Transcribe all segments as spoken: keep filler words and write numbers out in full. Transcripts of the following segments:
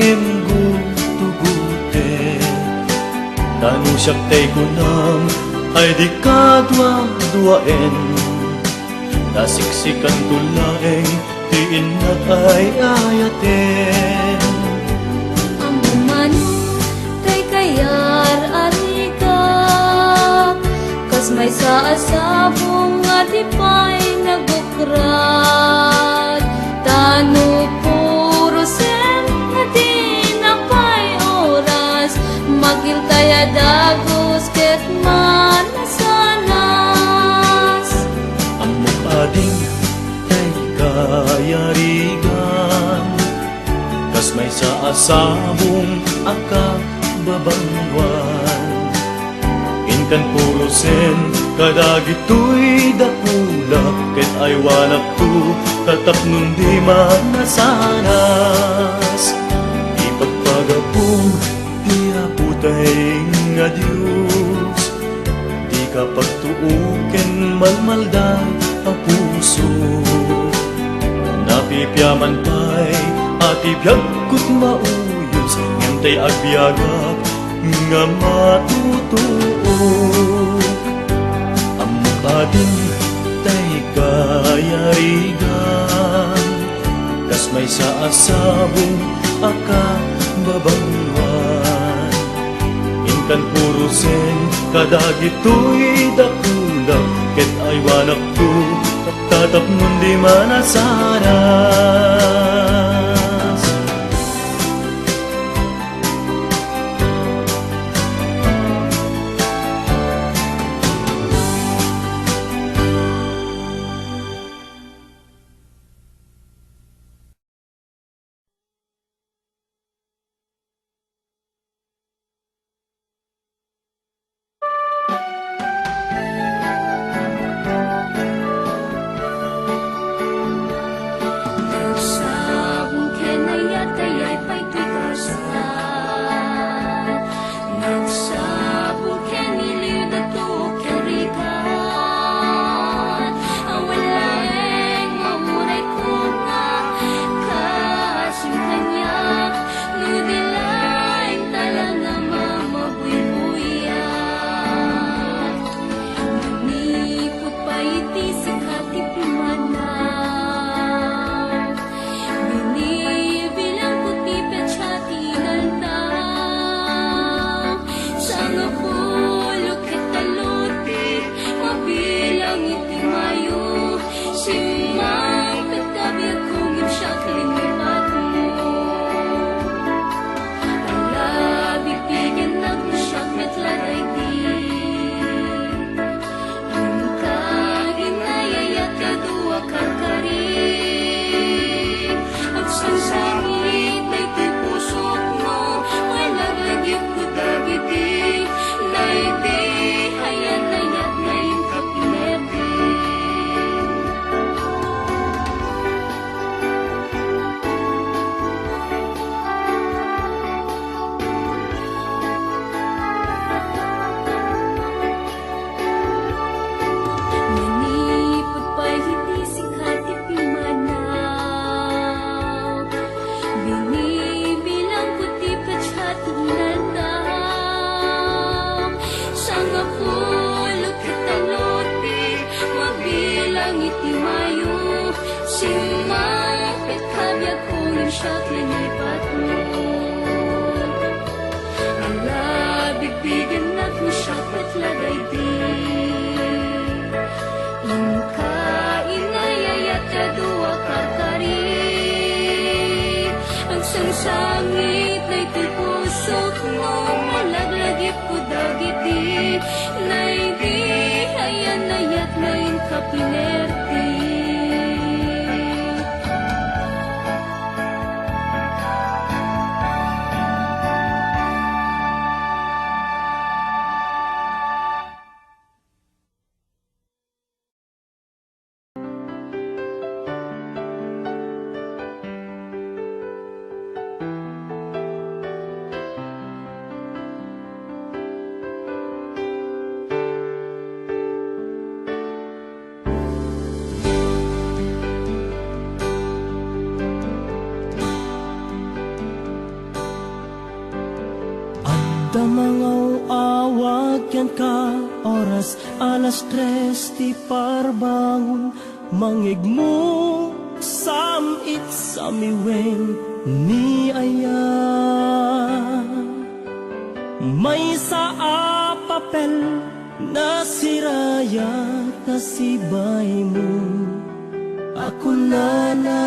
Imgutugutek, ta no siak tay kunam ay di kaduaduaen, ta siksikanto laeng ti innak ay ayaten. Ammom no tay kayar-arigak, kas maysa a sabong a di pay nagukrat. Ta no purosen a dina pay oras, makiltay a dagus ket manasanas. Ammok ading tay kayarigan, kas maysa a sabong a kababanguan. Inkan purosen kadagitoy dakula, ket aywanakto ta tapnon di manasanas. Ipagpagapom ti Apo tay nga Dios, dika pagtuo ken malmalday a puso. Napipiaman pay a ti biagko ti mauyos, ngem tay agbiagak nga matutuok. Ammok ading tay kayarigan, kas maysa a sabong a kababanguan. Inkan purosen kadagitoy dakula, ket aywanakto ta tapnon di manasanas. Nagsabong ken ayat-ayat pay ti Kristo. Nagsabong ken iliwdato ken rigat. Awan laeng mauray koma, kaasing kaniak, no di laeng talaga mamabuybuyak. Manipud pay iti sika ti pimmanaw. Binibilangko ti petsa ti inaldaw. Sangapulo ket tallo ti mabilang iti Mayo. Simmangpet ti biagko ngem siak ti lippatmo. Ala, bigbigennak no siak met la daydi. Inka inayayat ti adu a karkari. Agsangsangit daytoy pusok no malaglagipko dagiti daydi a yan-ayat nga inka pinerdi. Manipud pay iti sika ti pimmanaw, binibilangko ti petsa ti inaldaw. Sangapulo ket tallo ti mabilang iti Mayo. Simmangpet ti biagko ngem siak ti lippatmo. Ala, bigbigennak no siak met la daydi. Inka inayayat ti adu a karkari. Agsangsangit daytoy pusok no malaglagipko dagiti daydi a yan-ayat nga inka pinerdi. Nangaw-awag kenka, oras alas tres ti parbangon, mangngegmo, sam-itsamiwen ni aya. Maysa a papel, nasirayak ta sibaymo, a kunana,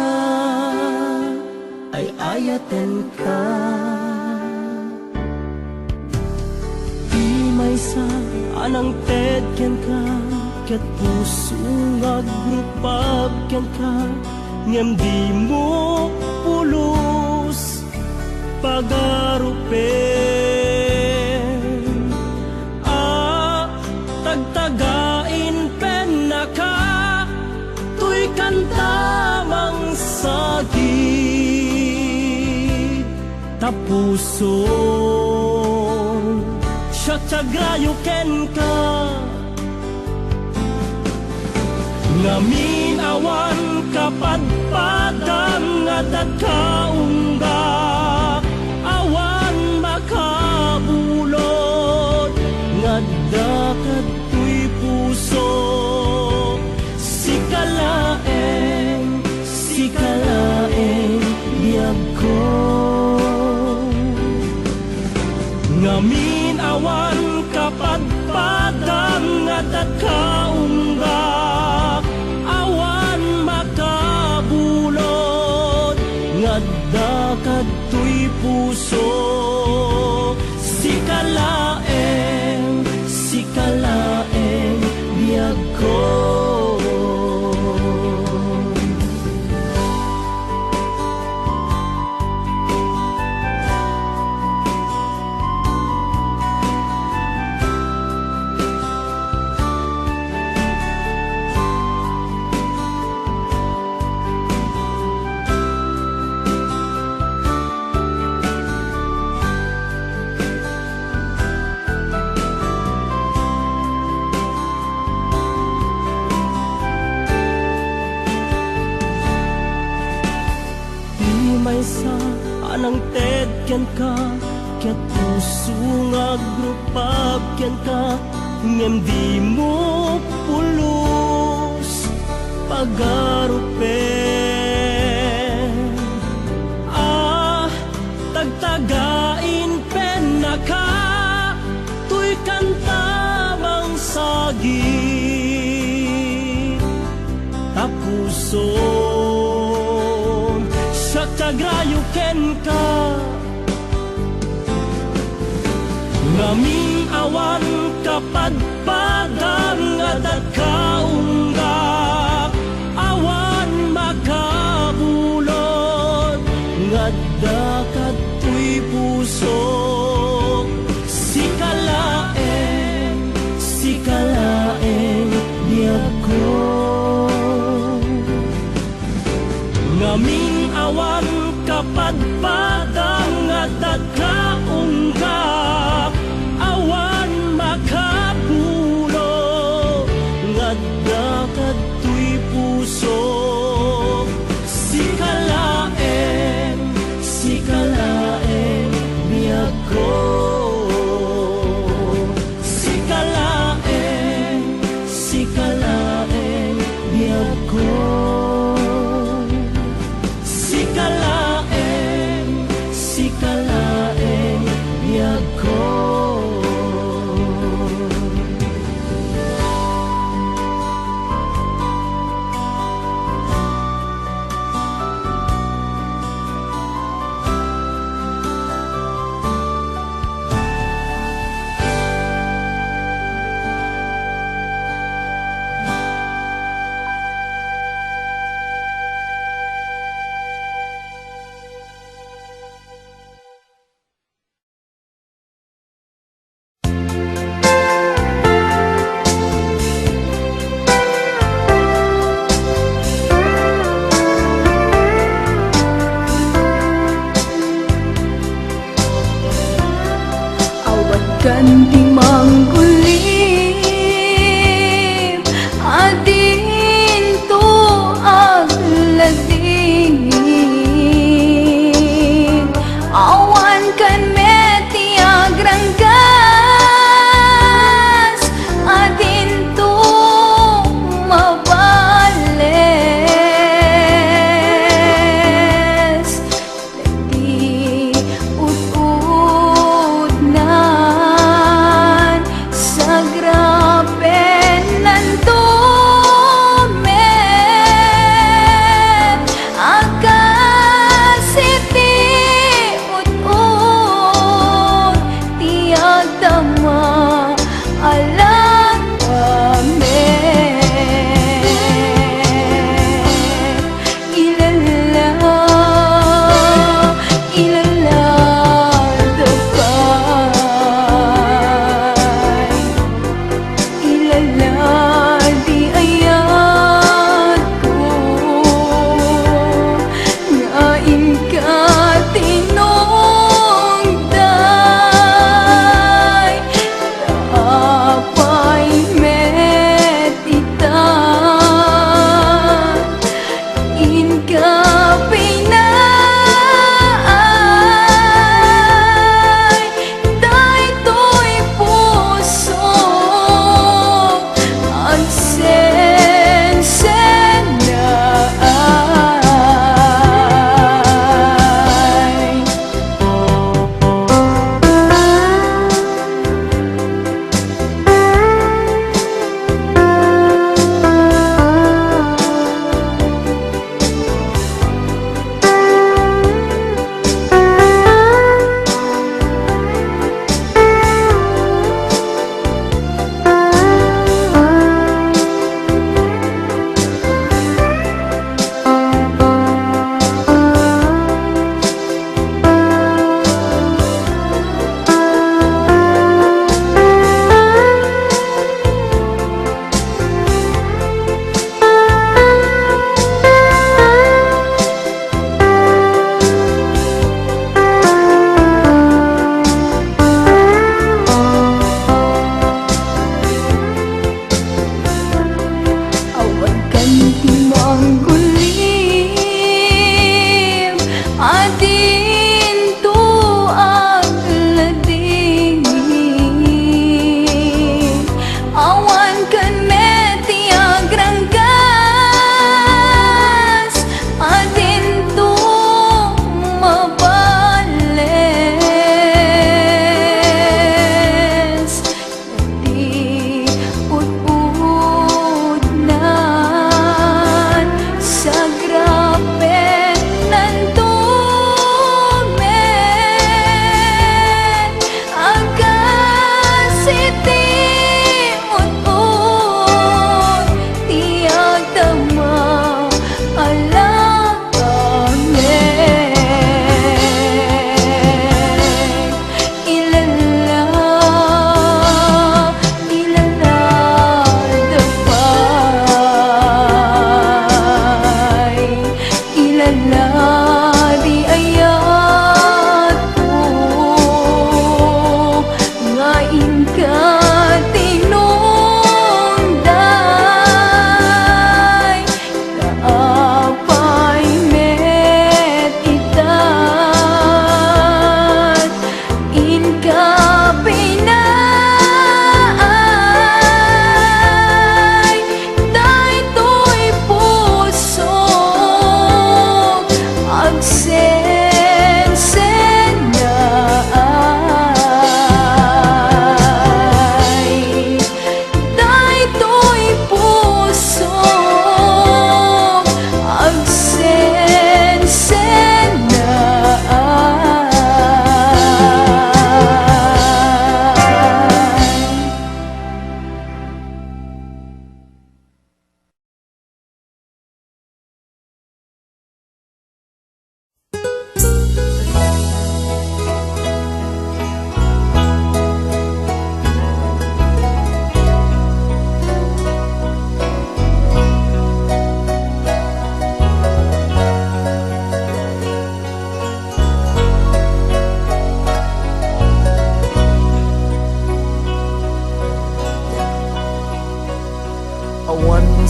ay-ayatenka. Ti maysa a nangted kenka, ket puso nga agrupag kenka, ngem dimo pulos pagarupen. A, tagtagain pennaka, toy kanta mangsagid ta puson. Siak ti agrayo kenka. Ngamin awan kapadpadan nga adda kaunggak, awan makabulod nga adda kadtoy puso. Sika laeng, sika laeng biagko. Ngamin awan kapadpadan nga adda kaunggak, awan makabulod nga adda kadtoy puso. Sika laeng, sika laeng biagko. Ti maysa a nangted kenka, ket puso nga agrupag kenka, ngem dimo pulos pagarupen. A, tagtagain pennaka, toy kanta mangsagid ta puson. Siak ti agrayo kenka. Ngamin awan kapadpadan nga adda kaunggak, awan makabulod nga adda kadtoy puso. Sika laeng, sika laeng biagko. Ngamin awan kapadpadan nga adda kaunggak, awan makabulod nga adda kadtoy puso. Sika laeng, sika laeng biagko. Sika laeng, sika laeng biagko. Sika laeng, sika laeng biagko. Awan kan ti manggulim, adinto aglading. Awan kan met ti agrangga,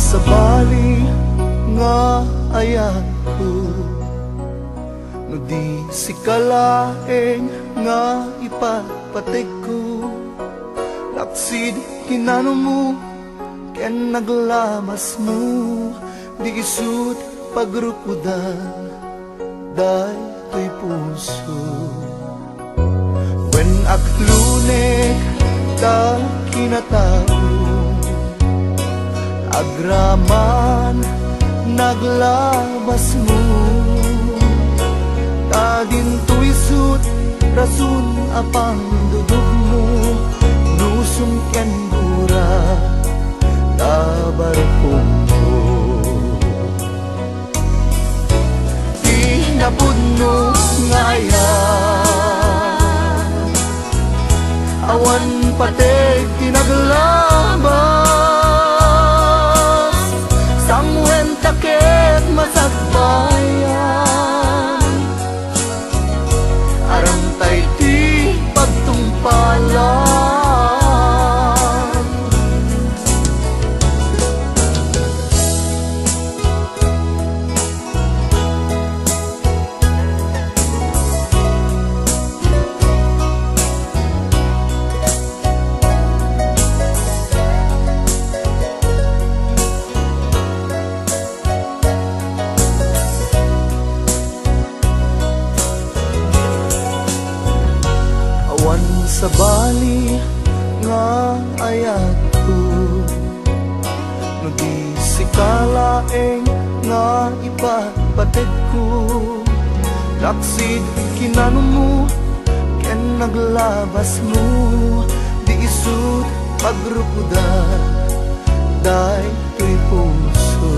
Sabali nga ayatko, no di sika laeng nga ipatpategko, laksid kinanomo ken naglabasmo, di isut' pagrukodan daytoy puso. Wen, aklunek ta kinatao, agraman naglabasmo, ta dinto isut' rason a pangdudugmo, nusum ken gura ta barkommo. Ti napudno nga ayat, awan pateg ti naglabas, sanguen ta ket masakbayan. Aramtay ti pagtungpalan. Awan sabali nga ayatko, no di sika laeng nga ipatpategko, laksid kinanomo ken naglabasmo, di isut' pagrukodan daytoy puso.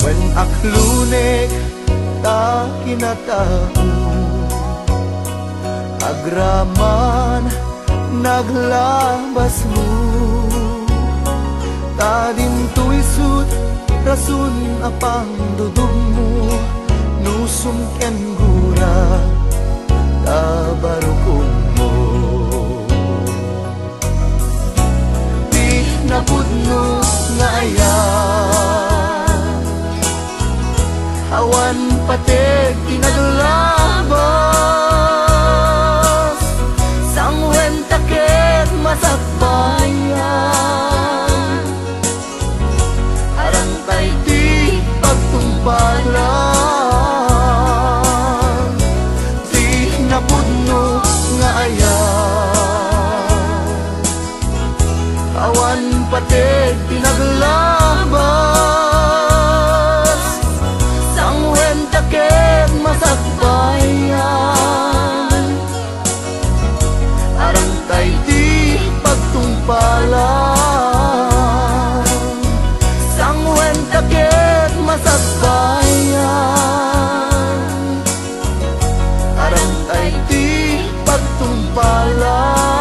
Wen, aklunek ta kinatao, agraman naglabasmo, ta dinto isut' rason a pangdudugmo, nusum ken gura ta barkommo. Ti napudno nga ayat, awan pateg ti naglabas, sanguen ta ket masakbayan. Aramtay ti pagtungpalan, ti napudno nga ayat. Awan pateg ti naglabas, sanguen ta ket masakbayan. Aramtay ti pagtungpalan, sanguen ta ket masakbayan. Aramtay ti pagtungpalan.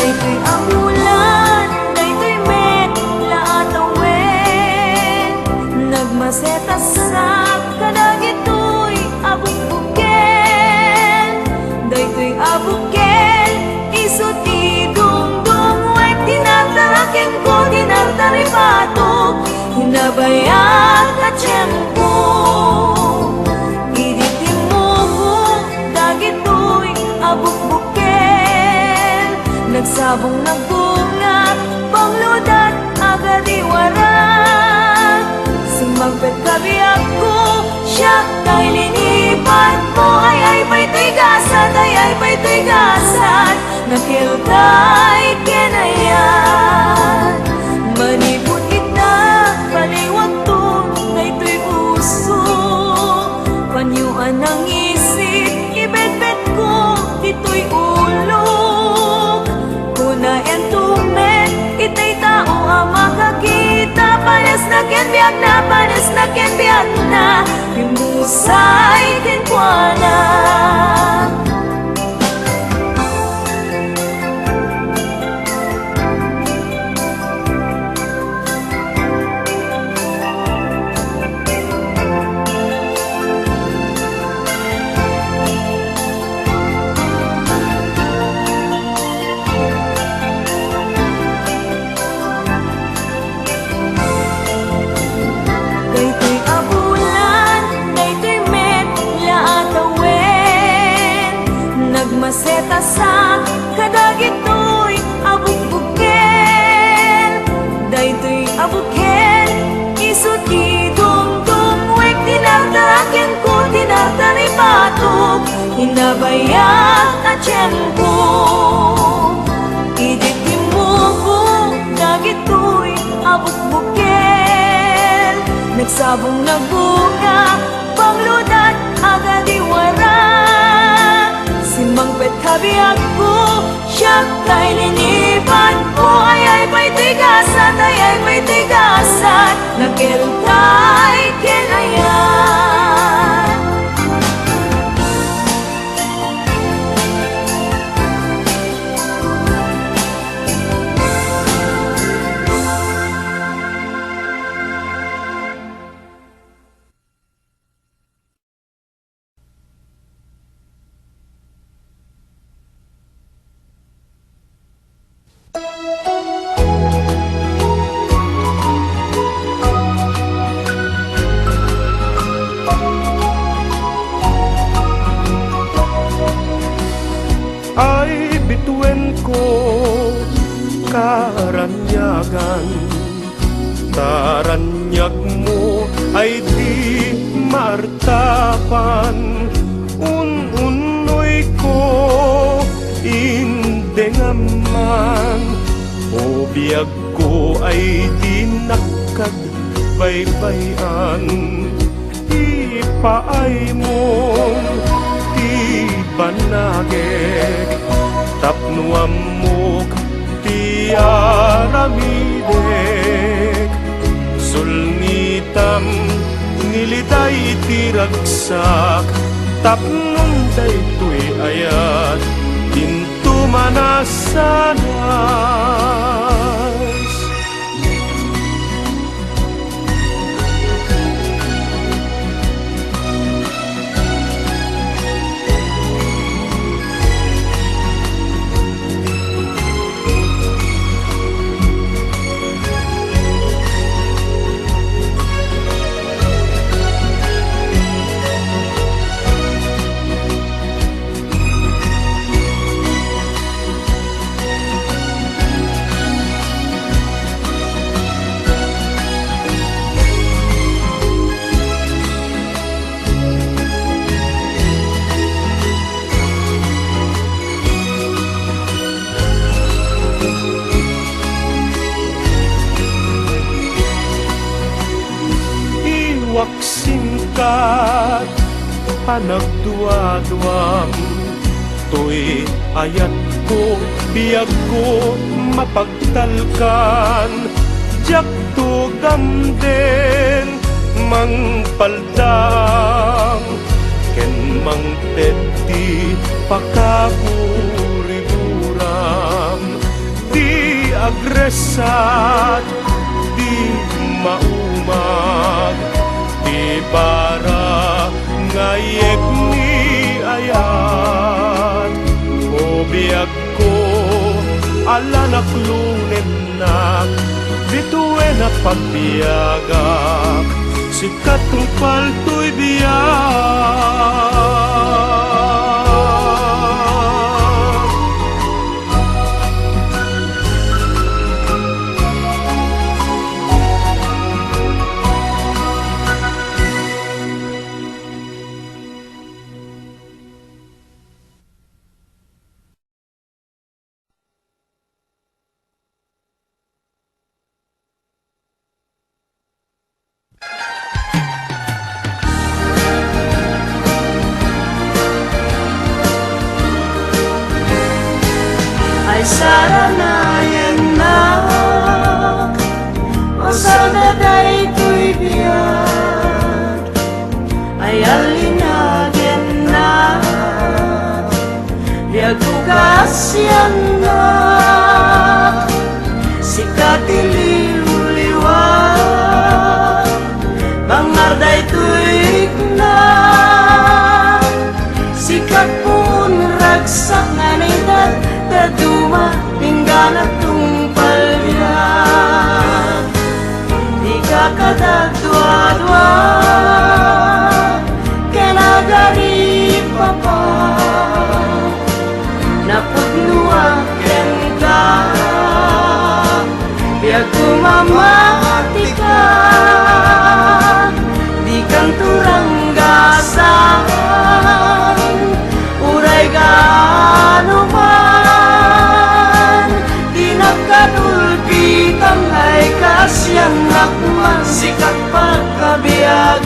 Daytoy a bulan, daytoy met la a tawen, nagmasetasak kadagitoy a bukbukel. Daytoy a bukel, isu ti dungdung, wen ti nartarakenko, ti nartaribato, hinabayat a tiempo. Idi timmumo dagitoy a bukbukel, nagsabong, nagbunga, pangludat, agadiwaran. Simmangpet ta biagko, siak tay linipatmo, ay, ay pay toy gasat, ay, ay pay toy gasat, nakeltay ken ayat. Manipud ita, paliwagton daytoy puso, Ken biagna, panesna ken biagna, immusay kenkuana. Daytoy a bulan, daytoy met la a tawen, nagmasetasak kadagitoy a bukbukel. Daytoy a bukel, isu ti dumdumwek ti narta kenko, ti narta ni Patok, inabayak a tiempo. Idi timmukok dagitoy a bukbukel, nagsabong nagbunga, pangludat agadiwara. Simmangpet a biagko, siak tay linipanko, ayay pay ti gasat, ayay pay ti gasat, nakeltay ken ayat. Ay bituenko, karaniagan, taraniagmo ay di maartapan. Un-unnoyko, indengam man, o biagko ay dinak kagbaybay-an. Ipaaymo ti banagek tapno ammok ti aramidek. Sulnitam, niliday ti ragsak tapno daytoy ayat, intuman a sanas. Iwak singkat panagduaduam, toy ayatko, biagko, mapagtalkan, diakto gamden, mangpaldam, ken mangted ti pakaburiburam. Di agresat, di maumag, di barangayek ni ayat. O biagko, ala naklunennak, bituen a pagbiagak, sika tungpal toy biag. Biag ko mamatika, dikanto ranggasan, uray gaano man, dinak kadulpitan ay kasiannak man sika pagkabiagan.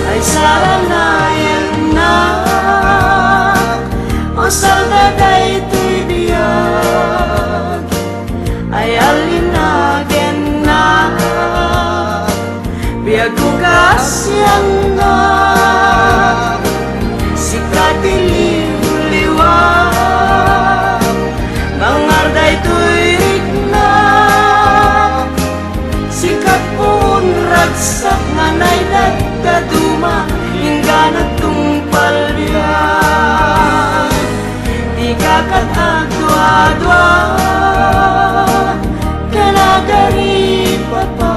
Ay saranayannak, o salda daytoy biag. Ay alinagennak, biag ko kasiannak, sika ti liwliwa. Mangar daytoy riknak, sika ti ragsak nga naidaduma, inggana tungpal biag. Dika ket agduadua ken agaripapa,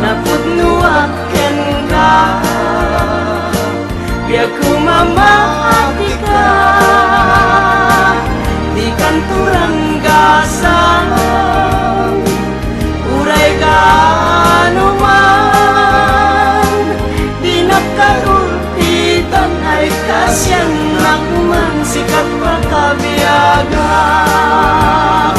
napudnoak kenka. Biag ko mamatika, dikanto ranggasan, uray gaano man, dinak kadulpitan ay kasiannak man sika pagkabiagan.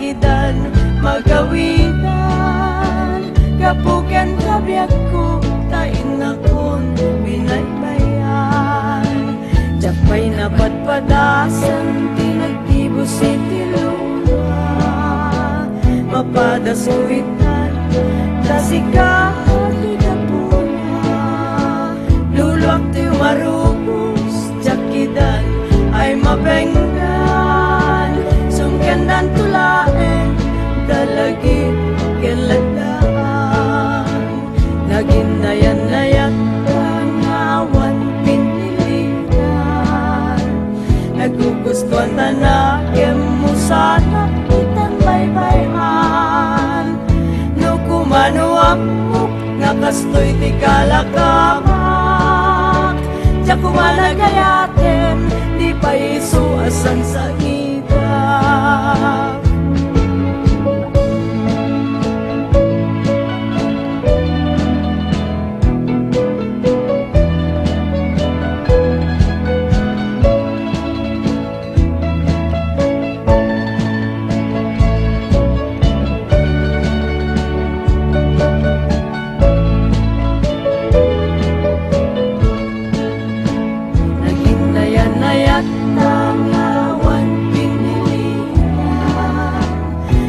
Idan magawidan, gapu ken kabiagko, ta innakon binaybay-an. Diak pay napadpadasen ti nagtibus iti lua. Mapadasko itan, ta sika ti gapuna. Luluak ti umarubos, diak idan ay mapenggan. Sumkendanto laeng, dalagip ken laddaang. Naginnayan-nayat nga awan pinilitan. Nagugustuan ta nakemmo sana itan baybay-an. No kumano ammok nga kastoy ti kalakamak, diak koma nagayaten, di pay isu a sangsangitak. Naginnayan-nayat nga awan pinilitan.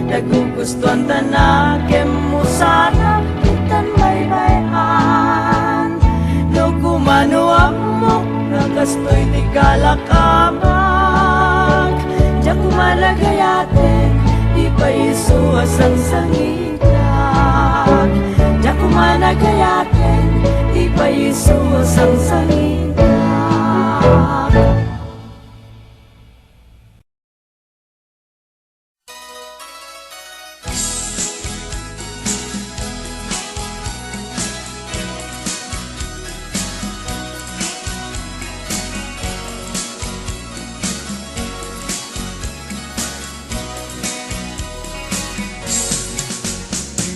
Nagugustuan ta nakemmo sana itan baybay-an. No kumano ammok nga kastoy ti kalakamak, diak koma nagayaten, di pay isu a sangsangitak. Diak koma nagayaten, di pay isu a sangsangitak.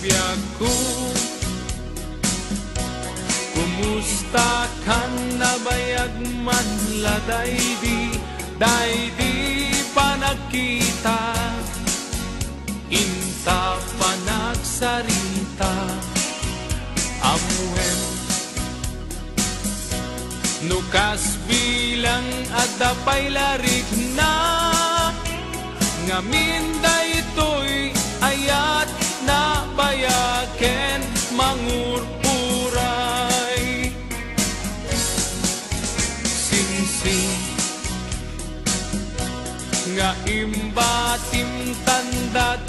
Biagko, kumusta kan? Nabayag man la daydi, daydi panagkita, inta panagsarita. Ammoem, no kas bilang adda pay la rikna, ngamin daytoy ayat na bayaken mangur-uray. Singsi nga imbatim tandat,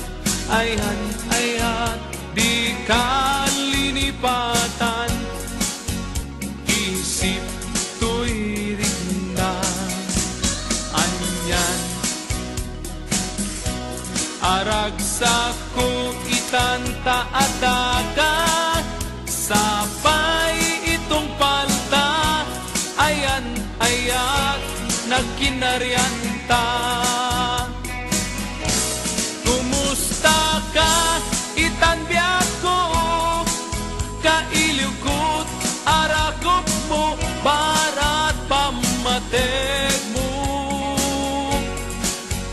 ayan-ayat di kalinipatan. Isip toy rikna, anian aragsakko itan ta adaga, sapay itong palda, ayan-ayat nagkinarianta. Kumusta ka itan biagko? Kailiwkot, arakupmo, barat pammategmo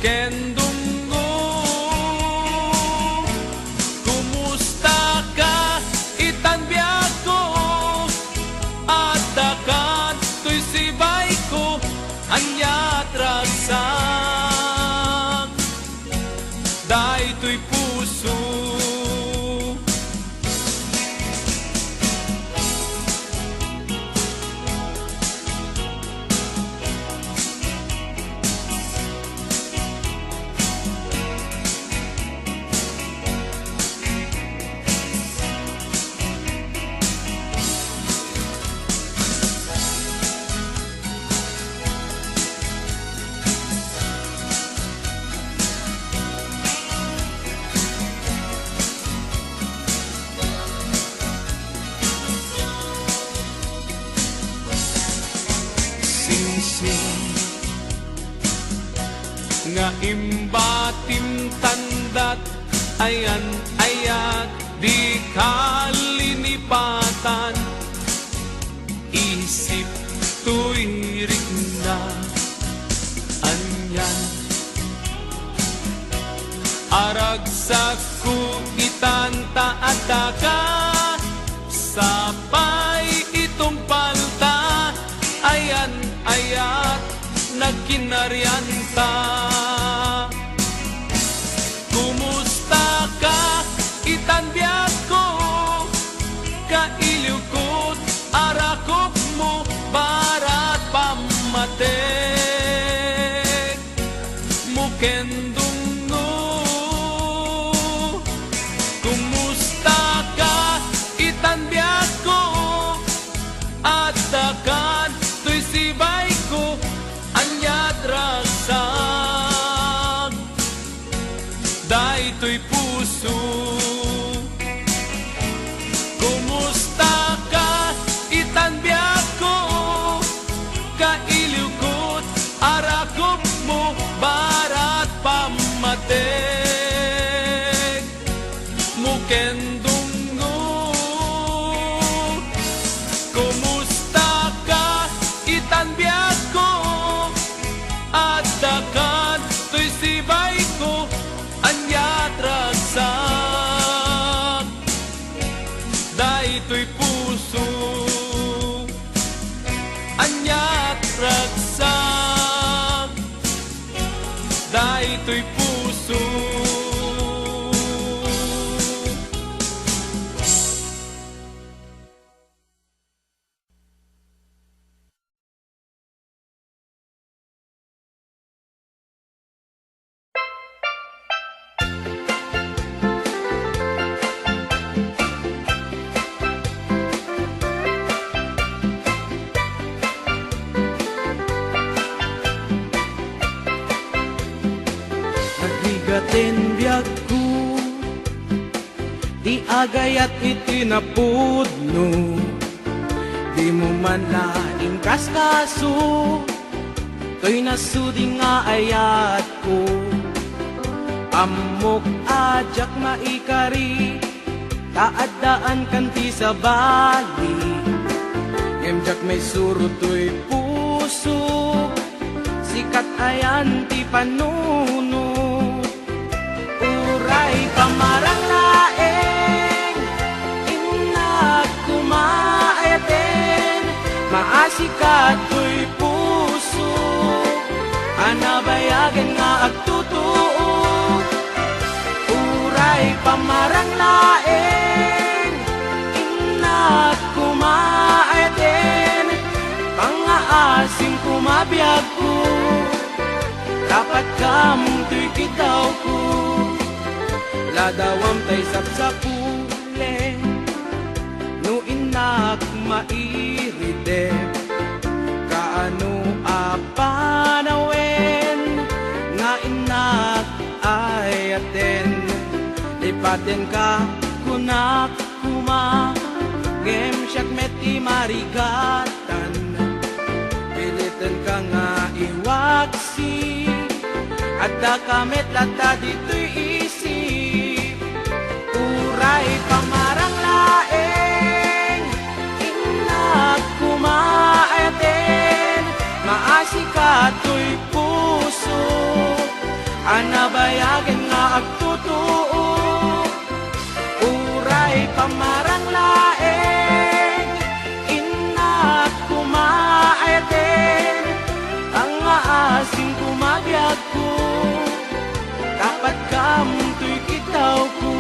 ken dunggo. Kumusta ka itan biagko? Adda kan toy sibayko, aniat ragsak daytoy puso. Singsi nga imbatim tandat, ayan-ayat di kalinipatan. Isip toy rikna, anian Ragsakko itan ta addaka, sapay itong palta, ayan-ayat nagkinarianta. Kumusta ka itan biagko, kailiwkot arakopmo, barat pammatek mo ken dunggo. Kumusta ka itan biagko? Adda kan toy sibayko, aniat ragsak daytoy puso. Kumusta ka itan biagko? Kailiwkot arakopmo, barat pammatek mo ken dunggo. Kumusta ka itan biagko? Adda kan toy sibayko, aniat ragsak daytoy puso. Aniat ragsak daytoy puso. Nagrigaten biagko ti agayat iti napudno. Dimo man la inkaskaso toy nasudi nga ayatko. Ammok a diak maikari, ta addaan kan ti sabali. Ngem diak maisuro toy puso, sikat ayan ti panunot. Uray pamarang laeng, innak koma ayaten, maasika toy puso a nabayagen nga agtutuo. Uray pamarang laeng, innak koma ayaten, pangngaasim koma biagko. Dapat kam toy kidawko, ladawam tay sapsapulem. No innak mairidep, kaano a panawen nga innak ayaten? Lipatenka, kunak koma, ngem siak met ti marigatan. Pilitenka nga iwaksi, addaka met latta ditoy isip. Uray pamarang laeng, innak koma ayaten, maasika toy puso a nabayagen nga agtutuo. Uray pamarang laeng, innak koma ayaten, pangngaasim koma biagko. Dapat kam toy kidawko.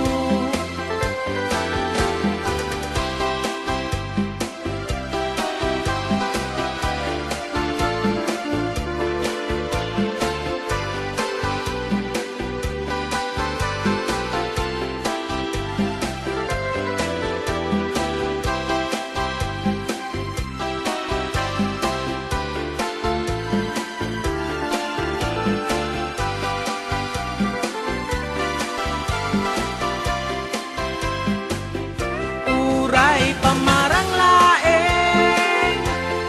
Uray pamarang laeng,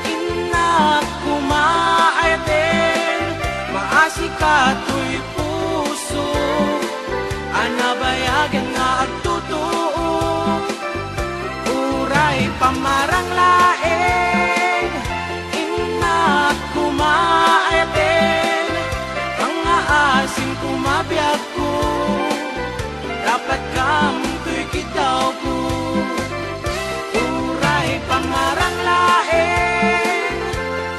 innak koma ayaten, maasika toy puso a nabayagen nga agtutuo. Uray pamarang laeng, innak koma ayaten, pangngaasim koma biagko. Apat kam toy kiddawko, uray pangarang laeng,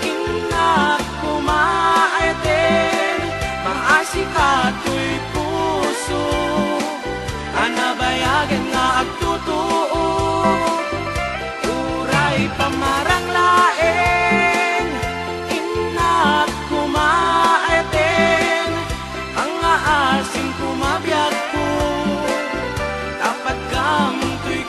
innak koma a eten, maasika toy puso, a nabayagen nga agtutuo, uray pangarang laeng, innak koma a eten, Angngaasim koma biagko, apat kam toy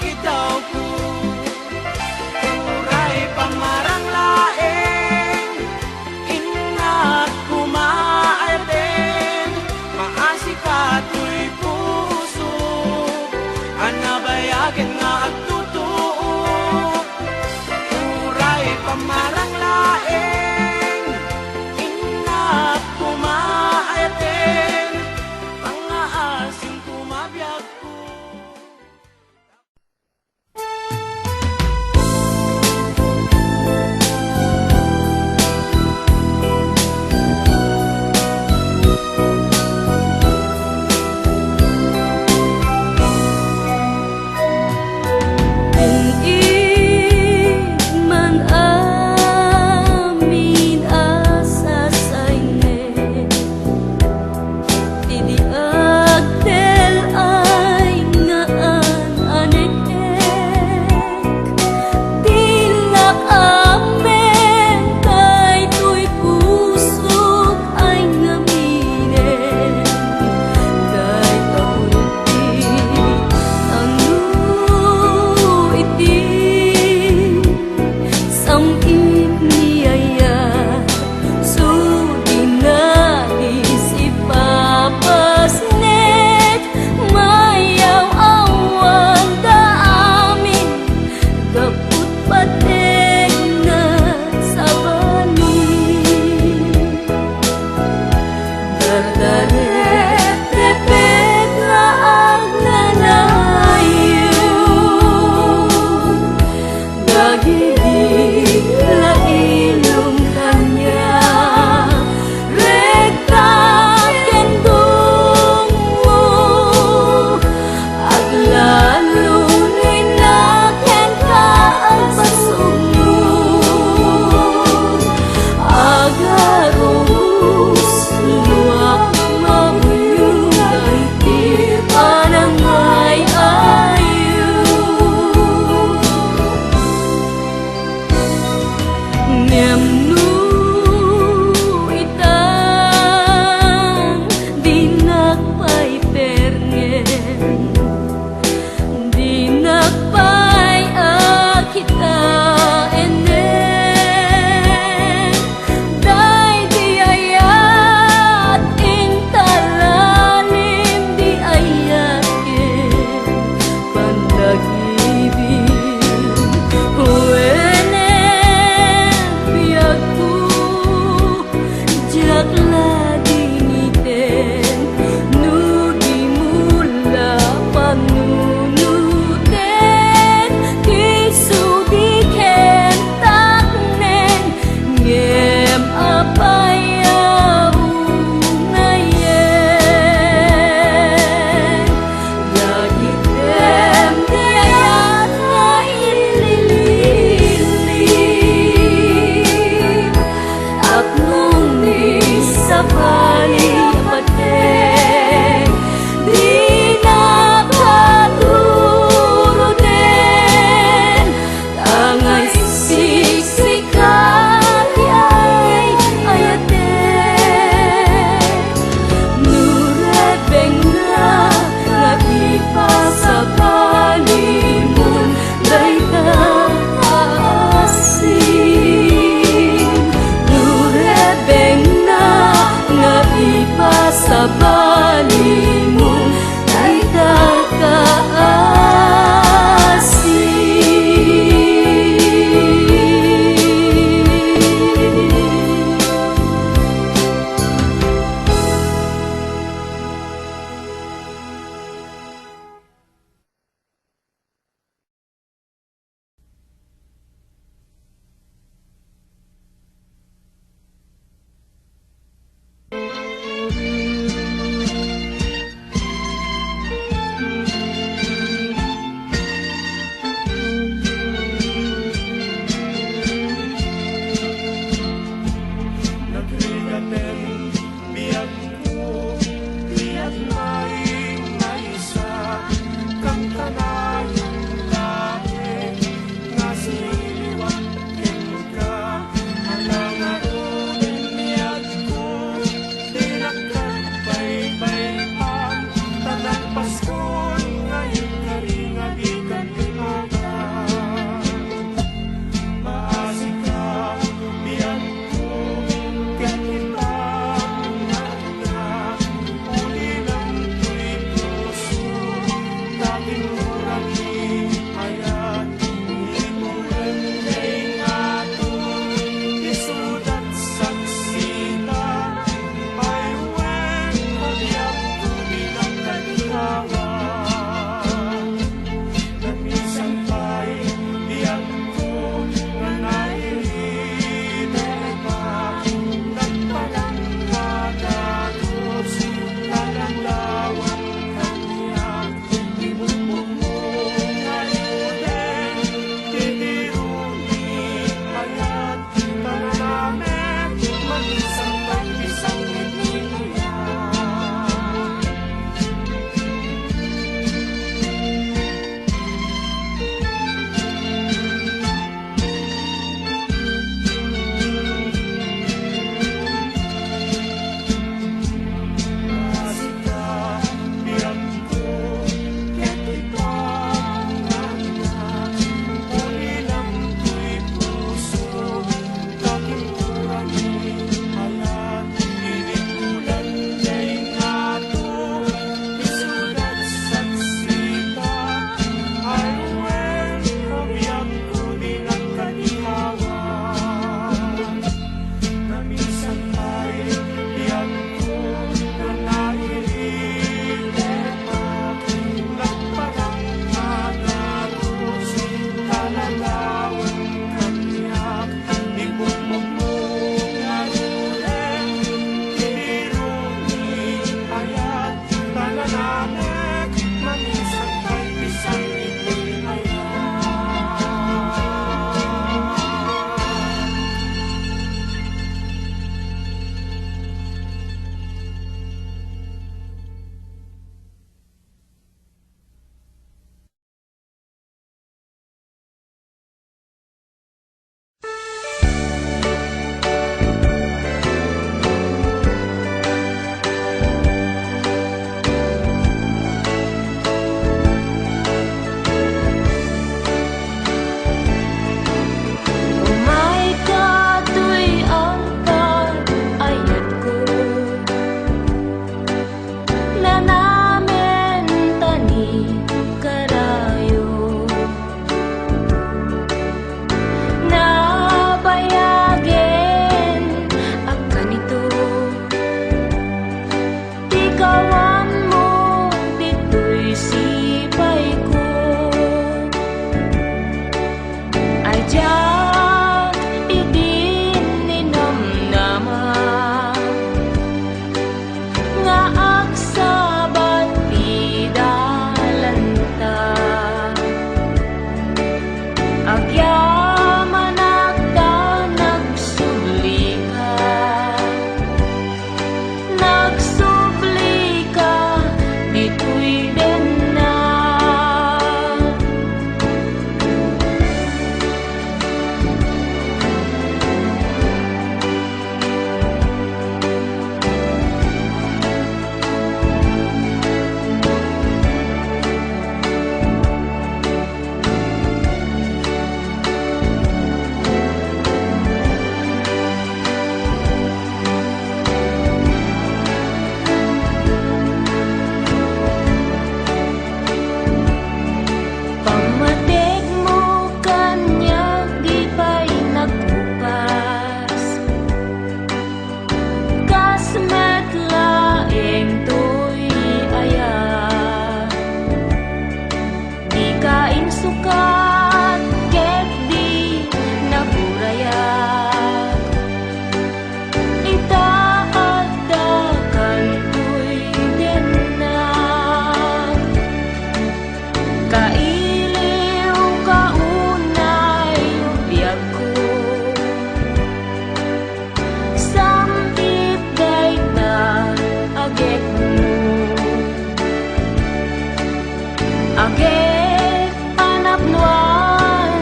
Ket a napnoan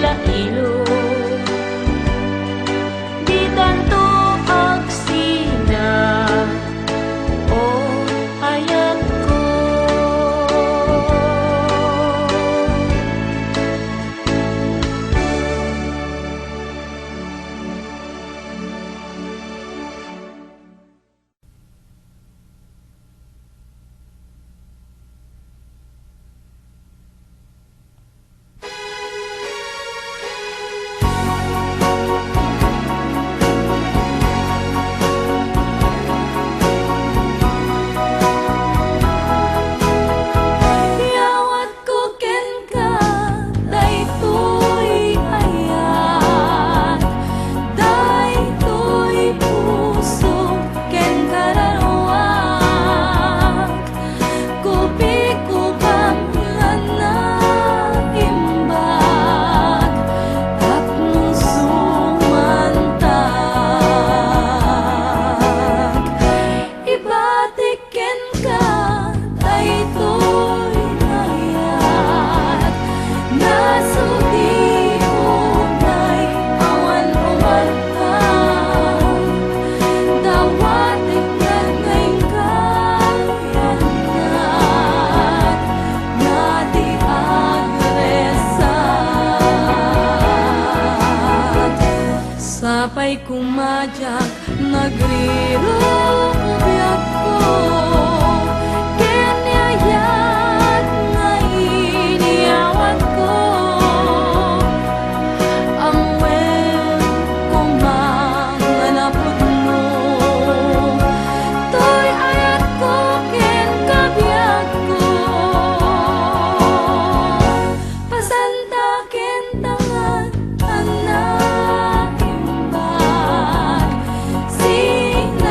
la ilo, ditanto agsina, o ayatko. Iyawatko kenka daytoy ayat, daytoy puso ken kararuak. Kupikupam nga naimbag tapno sumangtak. Ibatik kenka daytoy nga ayat. Nasudi unay awan umarta. Dawatek nga inka yannat nga di agresat. Sapay koma diak nagriruk biagko ken ni ayat nga iniyawatko. Ammoen koma nga napudno toy ayatko ken kabiagko. Pasantaken ta nga naimbag. Sina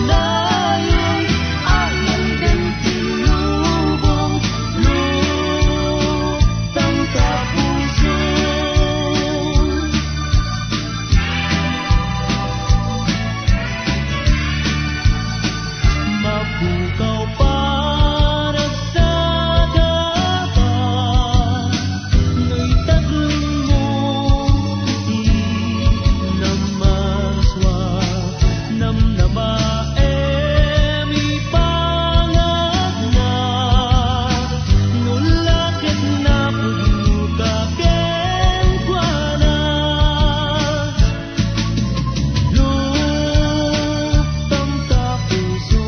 Nayon a nanggan ti lubong, lutang ta puso. Mapukaw para sa daba, no itagrem mo ti namaswa, namnamaem ipangagna, no la ket napudno ka kenkuana. Lutang ta puso,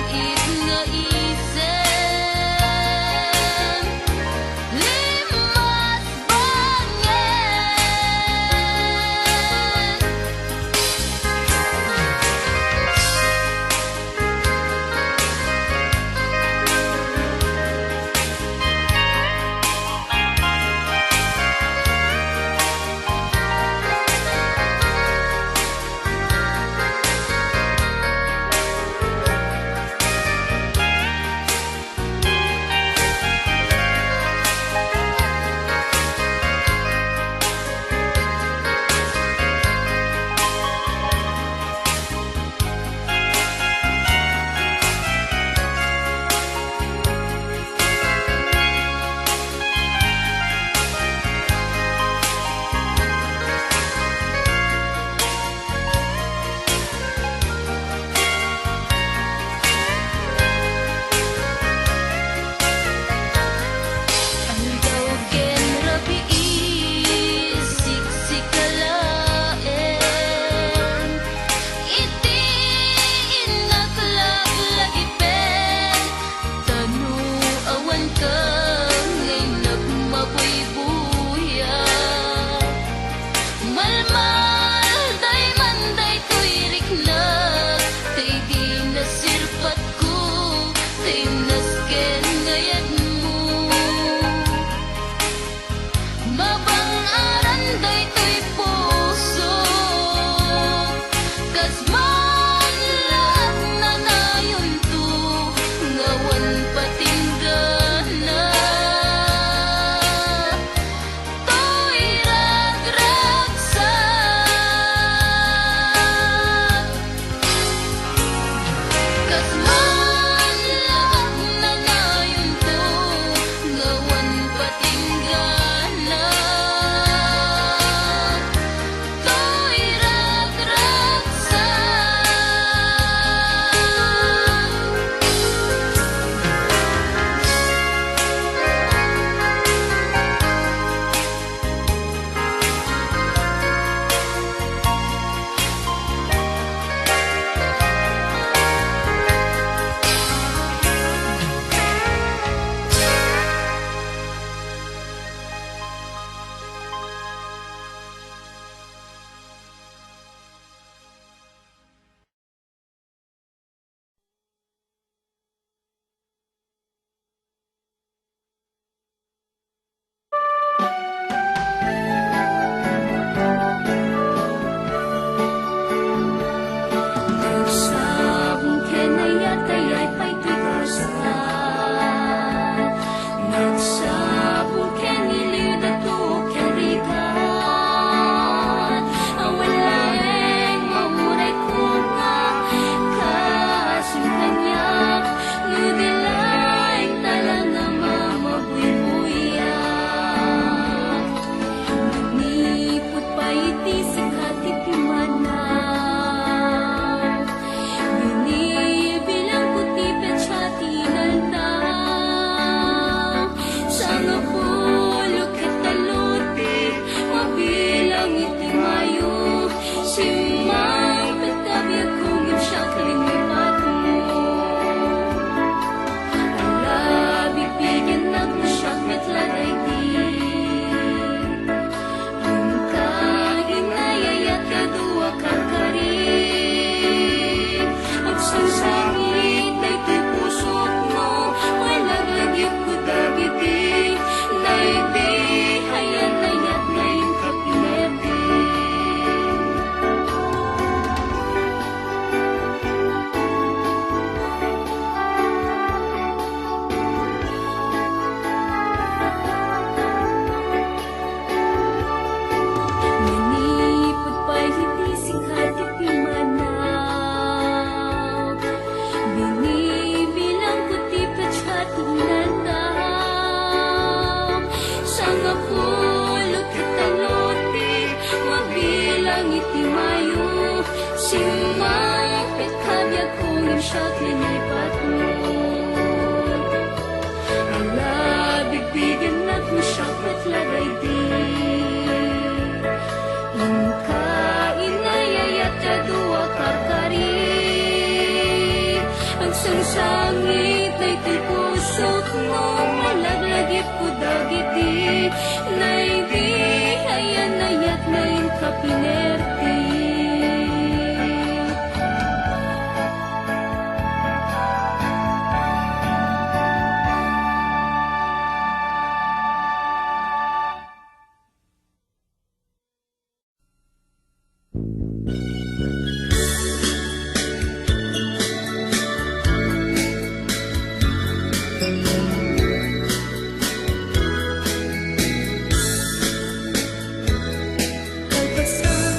It nga isem, limmat bangen. Aldaw ken rabii, siksika laeng. Iti innak laglagipen, tano awan ka nga innak mabuybuya. Malmal dayman daytoy riknak, ta idi nasirpatko, ta innas ken ngayadmo. Mabang-aran daytoy puso, kas man la agnanayonto, nga awan patinggana. Toy ragragsak. Kas man la agnanayonto, nga awan patinggana. Toy ragragsak. Nagsabong ken ayat-ayat pay toy krustan. Nagsabong ken iliw, dato ken rigat. Awan laeng mauray koma, kaasing kaniak, no di laeng talaga mamabuybuya. Manipud pay iti sika ti pimmanaw, binibilangko ti petsa ti inaldaw. Sangapulo ket tallo ti mabilang iti Mayo. Simmangpet a biagko ngem siak linipatmo. Ala, bigbigennak no siak met la daydi. Inka inayayat kadu a karkari. Agsangsangit daytoy pusok no, malaglagiwko dagiti daydi ayat-ayat nga inka pinaddi. Manipud pay iti sika ti pimmanaw, binibilangko ti petsa ti inaldaw. Sangapulo ket tallo ti mabilang iti Mayo. Simmangpet a biagko ngem siak linipatmo. Ala, bigbigennak no siak met la daydi. Inka inayayat kadu a karkari. Agsangsa Langit, daytoy pusok no malaglagipko dagiti naidi, ayan-ayat nga inka pinerti. Kalpasan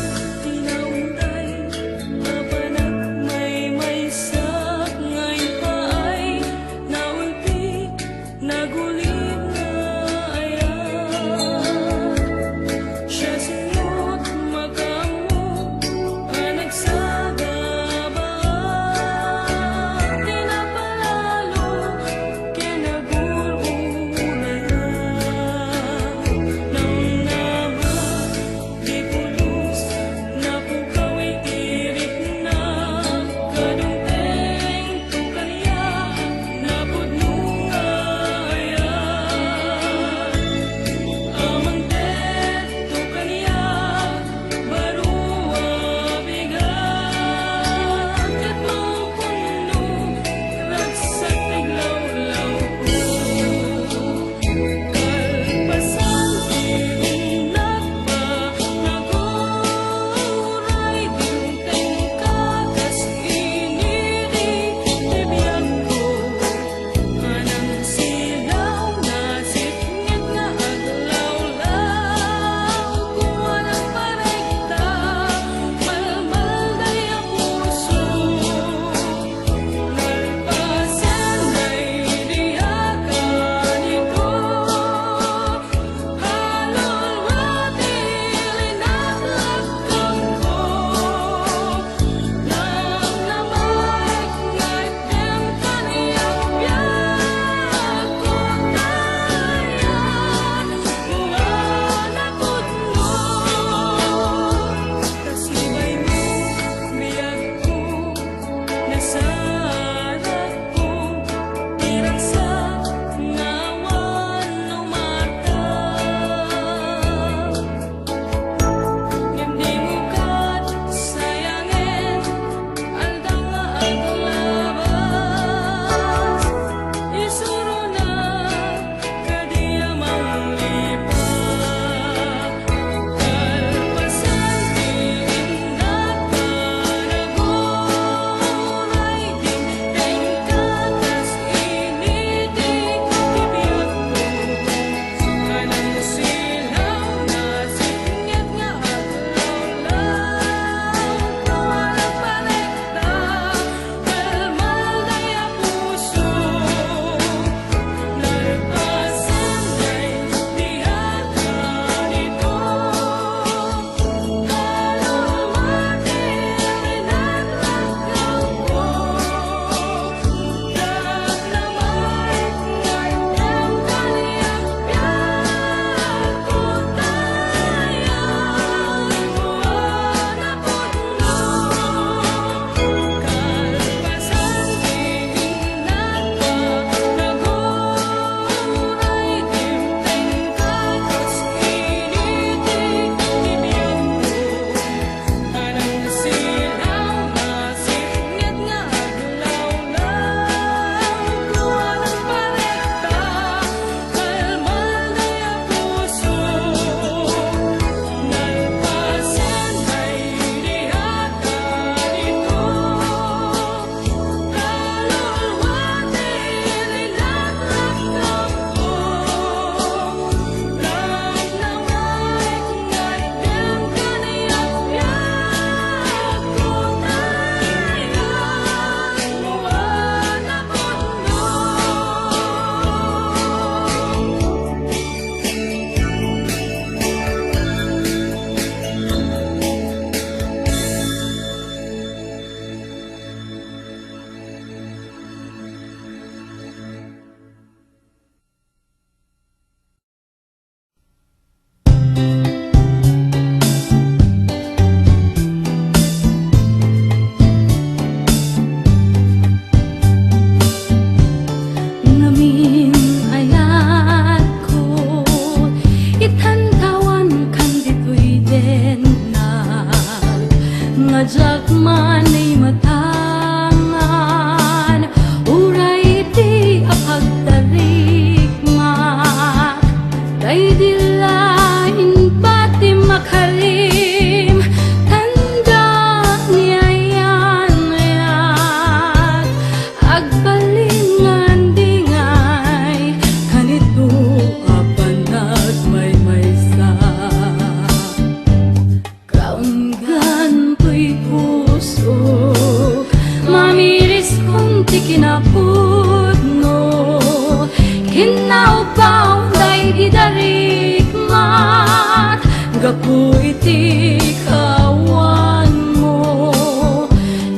Gapu iti kawanmo,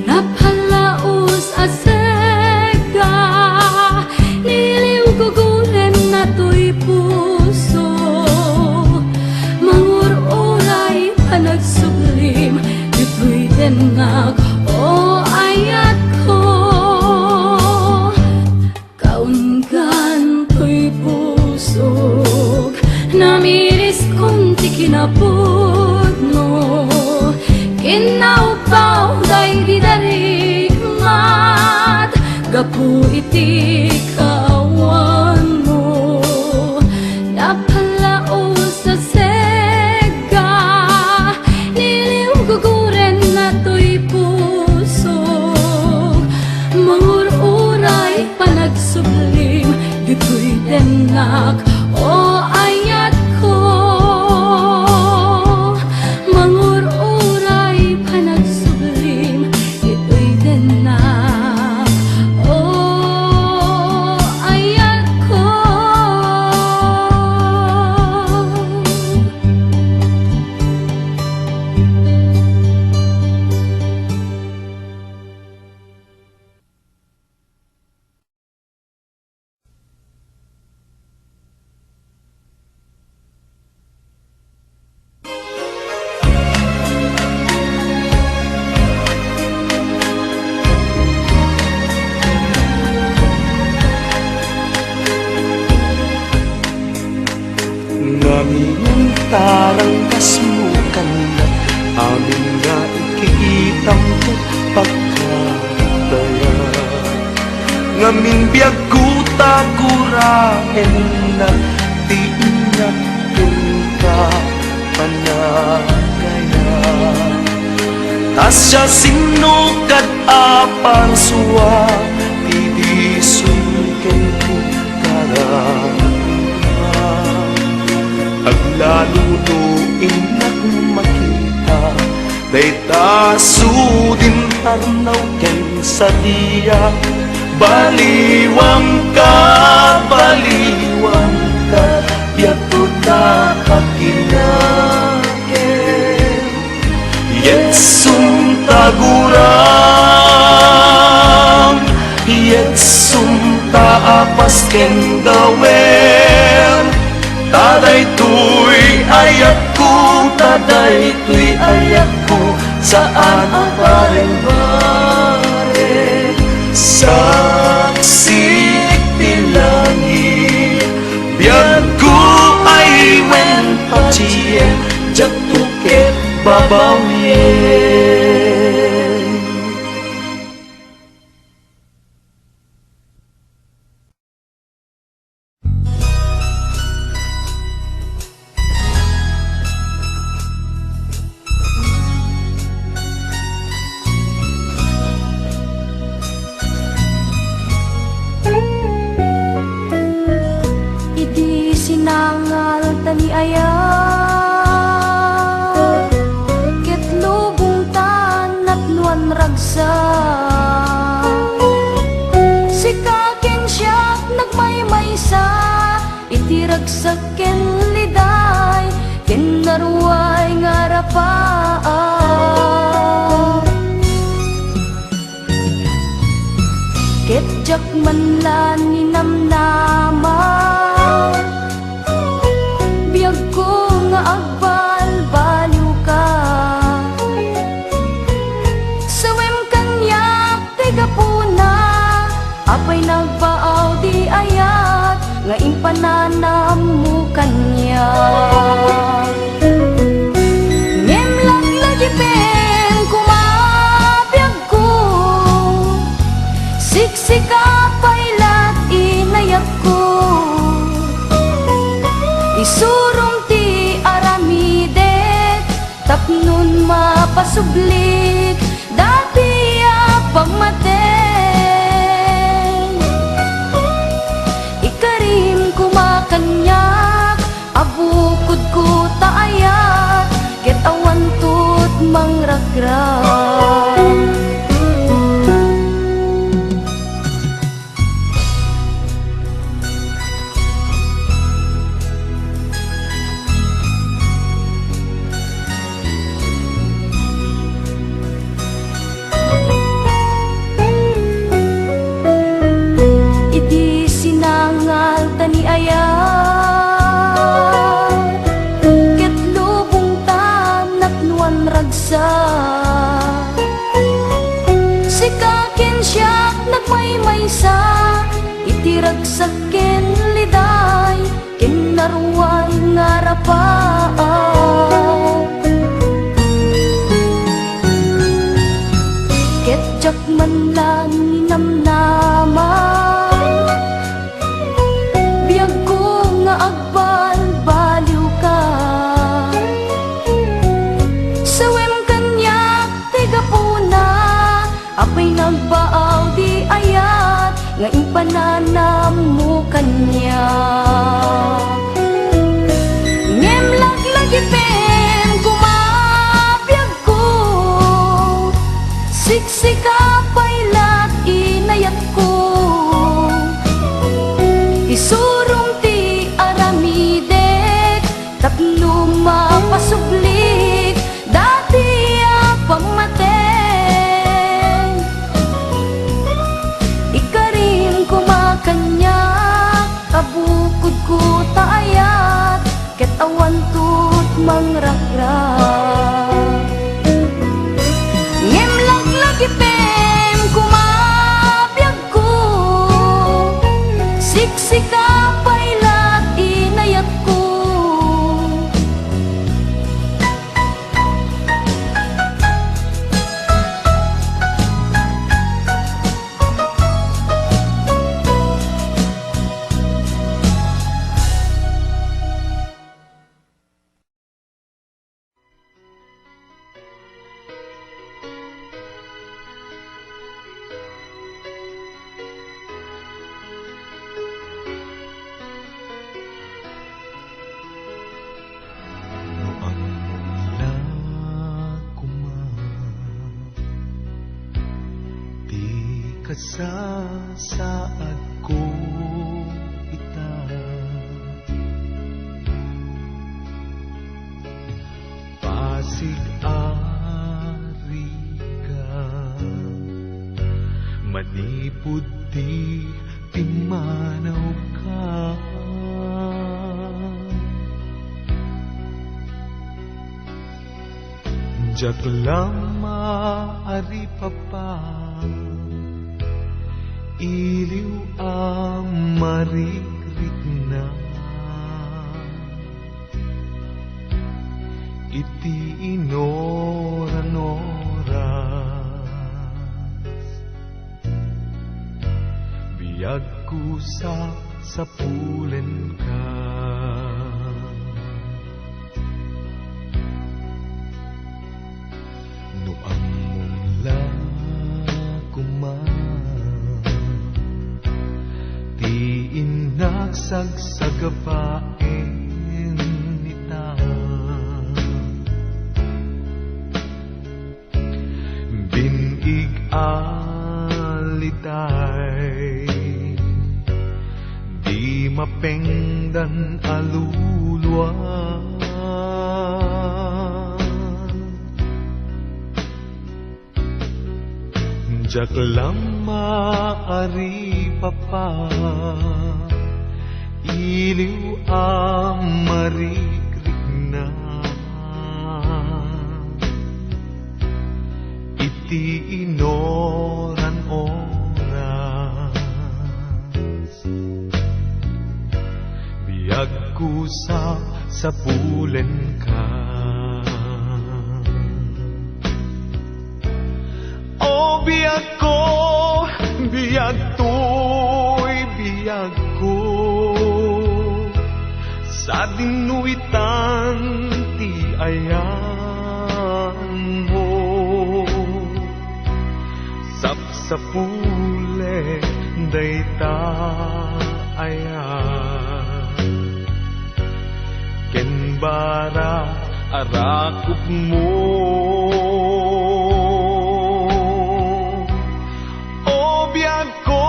napalaos a sega, niliwgugurenna toy puso, mangur-uray panagsublim, ditoy tennak, o ayatko. Kaunkan toy pusok, namiriskon ti kinapudno. Kinaupaw daydi darikmat, gapu iti kawanmo. Napalaos a sega, niliwgugurenna toy puso. Mangur-uray panagsublim, ditoy tennak, o ayatko. Mangur-uray panagsublim, ditoy tennak, o ayatko. Ngamin, tarangkasmo kannak, amin nga ikikitam ket pagkataya. Ngamin biagko ta guraennak ti innak kenka panagaya. Ta siasino kad a parsua ti disso ken ti kararua. Aglalo no innak makita dayta sudin arnaw ken sadia. Baliwangka, baliwangka, biagko ta aginakem. Yetsum ta guram, yetsum ta apas ken gawer. Ta daytoy ayatko, ta daytoy ayatko, saan a bareng-bareng. Saksik ti langit, biagko ay wen patien, diakto ket babawien. Idi sinangal ta ni ayat, ket lubong ta napnoan ragsak. Sika ken siak nagmaymaysa iti ragsak ken liday ken naruay nga arapaak. Ket diak man la ninamnama, biagko nga agbalbaliwka. Sawem kaniak ti gapuna, apay nagbaaw ti ayat nga impananammo kaniak. Ngem laglagipem koma, biagko, siksika pay la ti inayatko. Isurom ti aramidek tapnon mapasublik dati a pammatem. Ikarim koma kaniak a bukodko ta ayat ket awanto ti mangragrag. Sakken liday ken naruan nga rapaak. Ket diak man lang ninamnama, biagko nga agbalbaliwka. Sawem kaniak ti gapuna, apay nagbaaw di ayat nga impananammo kaniak. Ngem laglagipem koma, biagko, siksika pay la ti inayatko. Isurom ti aramidek tapno mapasublik dati a pammateng. Ikarim koma kaniak a bukodko ta ayat, ket awanto ti mangragra. Ngem laglagipem koma, biagko, siksika pay la ti inayatko. No ammom la koma ti kasasaadko ita. Pasig a rigat, manipud ti pimmanawka. Diak la maaripapa, iliw a marikrikna. Iti inoran oras, biagko sapsapulenka. No ammom la koma ti innak sagsagabaen ita. Bin-ig a liday, di mapengdan a luluas. Diak la maaripapa, iliw a marikrikna. Iti inoran oras, biagko sapsapulenka. O biagko, biag toy biagko, sadino itan ti ayanmo. Sapsapulek dayta ayat ken bara a rakupmo. O biagko,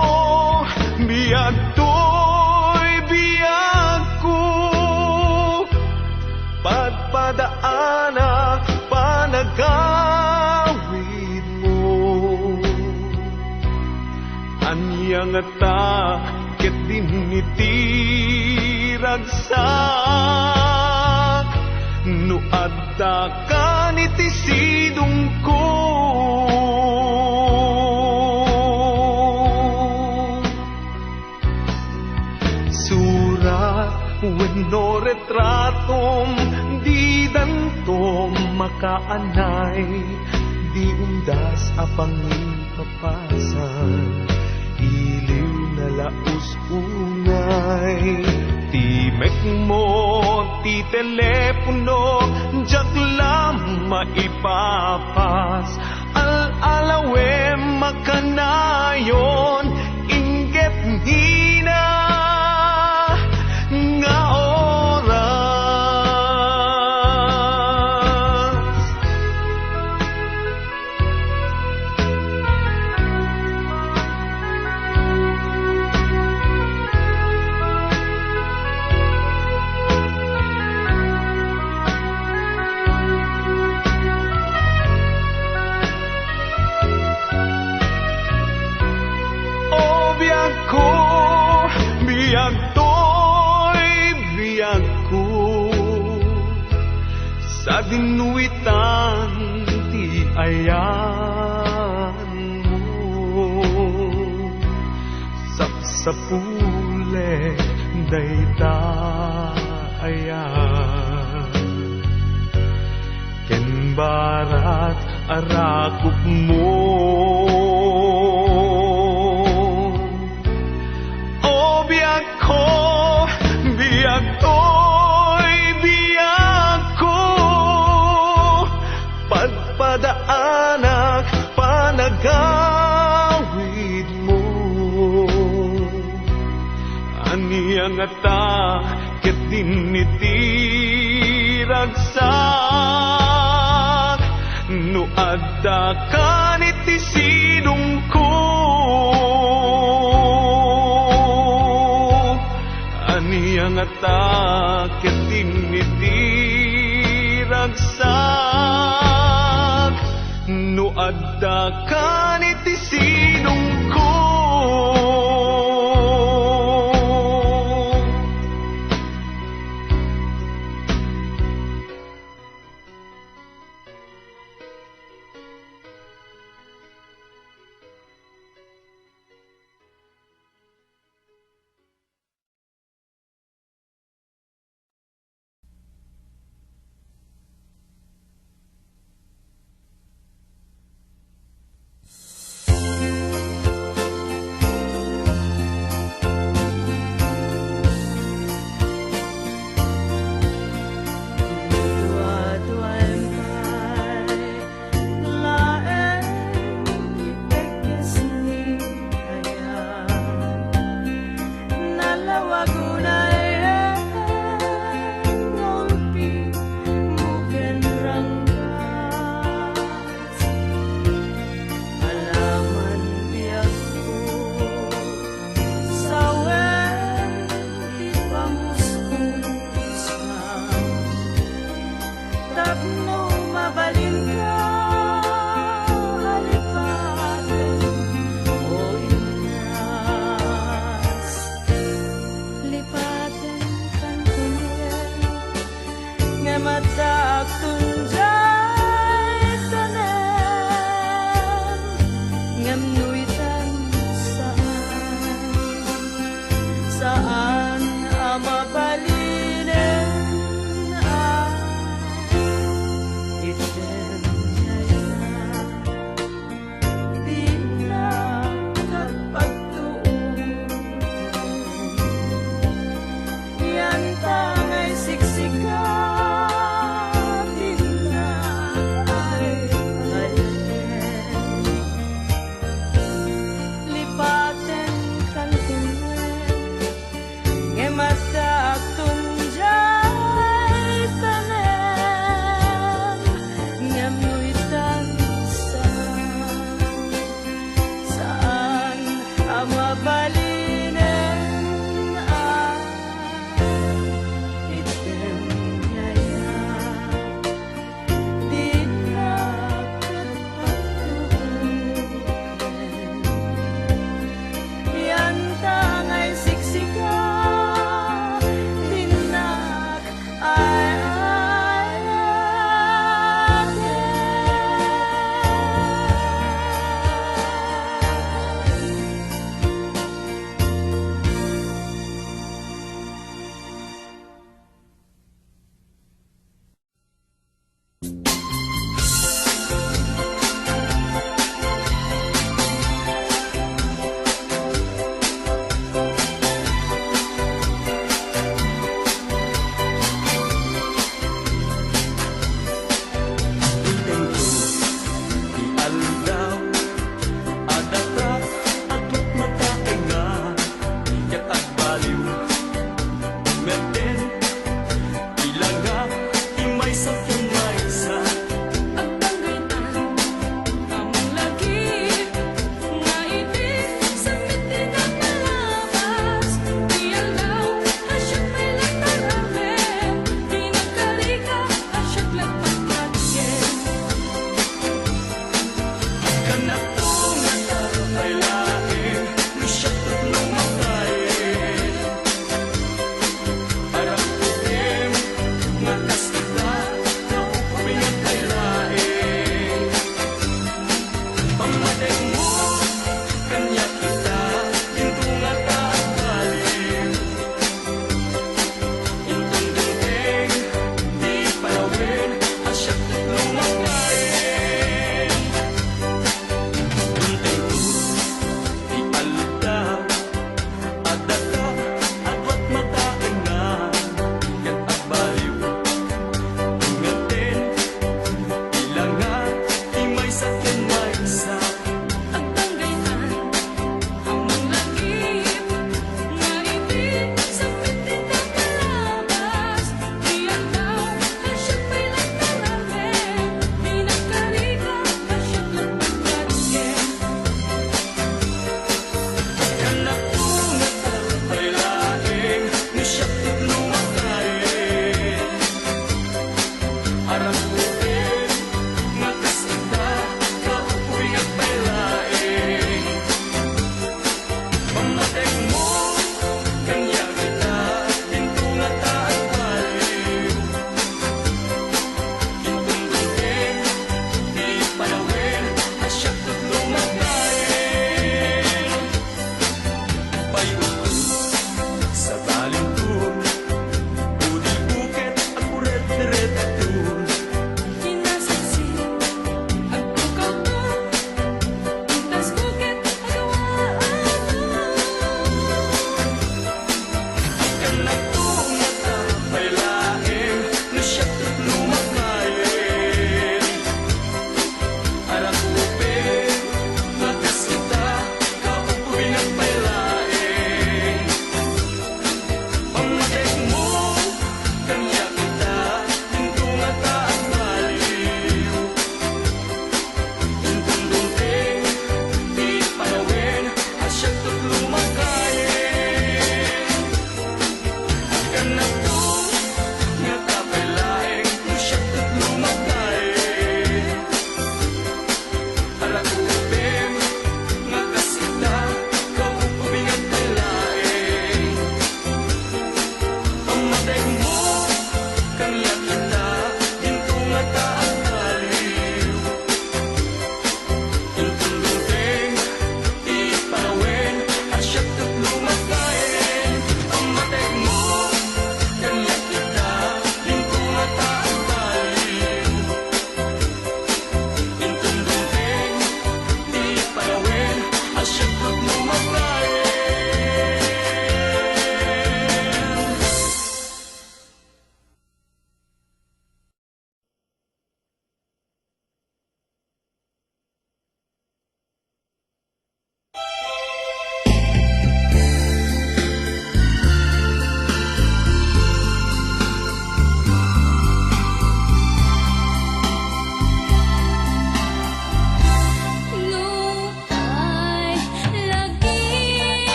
biag toy biagko, padpadaanak panagawidmo. Ania ngata ket dinni ti ragsak no adda kan iti sidongko? Surat wenno retratom, didanto makaanay, di undas a pangipapasan, iliw na laus unay. Ti mekmo, ti telepono, diak la maipapas. Al-alawem a kanayon, inggep nina nga oras. O biagko, biag toy biagko, sadin no itan ti ayanmo. Sapsapulek dayta ayan ken barat a rakupmo. O biagko, biag toy biagko, padpadaanak panagawidmo. Ania ngata ketdin iti ragsak no adda kan iti sidongko? Ania ngata ketdin iti ragsak no adda kan iti sidongko? Nalawag unay ken ngulpi mo ken ranggas. Alaman biagko, sawen ti pamuspusan. Tapno mabalinka a lipaten, o Indias, lipaten kan Peniel, ngem adda agton diay tanem, ngem no itan saan. Saan a mabalinen a item dayta. Dina ket pagtuoten. Yanta nga isiksika, dina ay kayatken. Lipaten kan Peniel.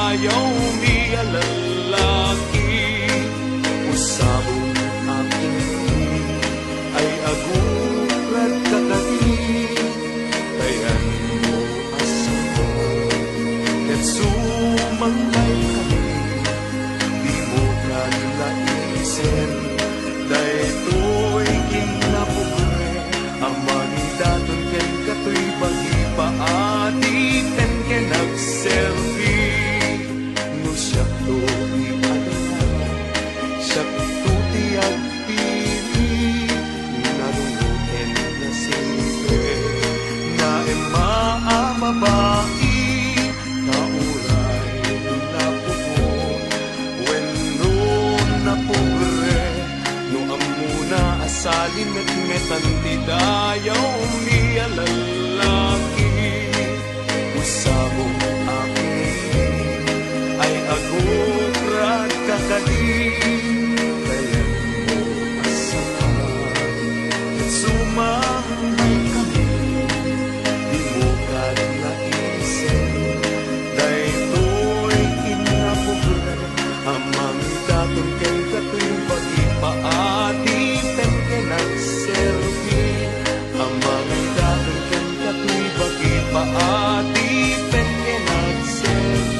Ayawmi a lallaki, usabong a kinni, ay agurad ka kadi, kayanmo a sangko, ket sumangbaykami, dimo kadi laisen, daytoy kinapugre. Amangidaton ken katoy bagi, paaditen ken agserbi. No siakto ti aduna, siakto ti agpili, narungoten nga simple, naemma a babai, ta uray napuot wenno napugre, no ammona a salineknetan ti dayawmi a lallaki. Usabong a pinili ay agurad ka kadi, kayanmo a sangko, ket sumangbaykami, dimo kadi laisen, daytoy kinapugre. Amangidaton ken katoy bagi, paaditen ken agserbi. Amangidaton ken katoy bagi, paaditen ken agserbi.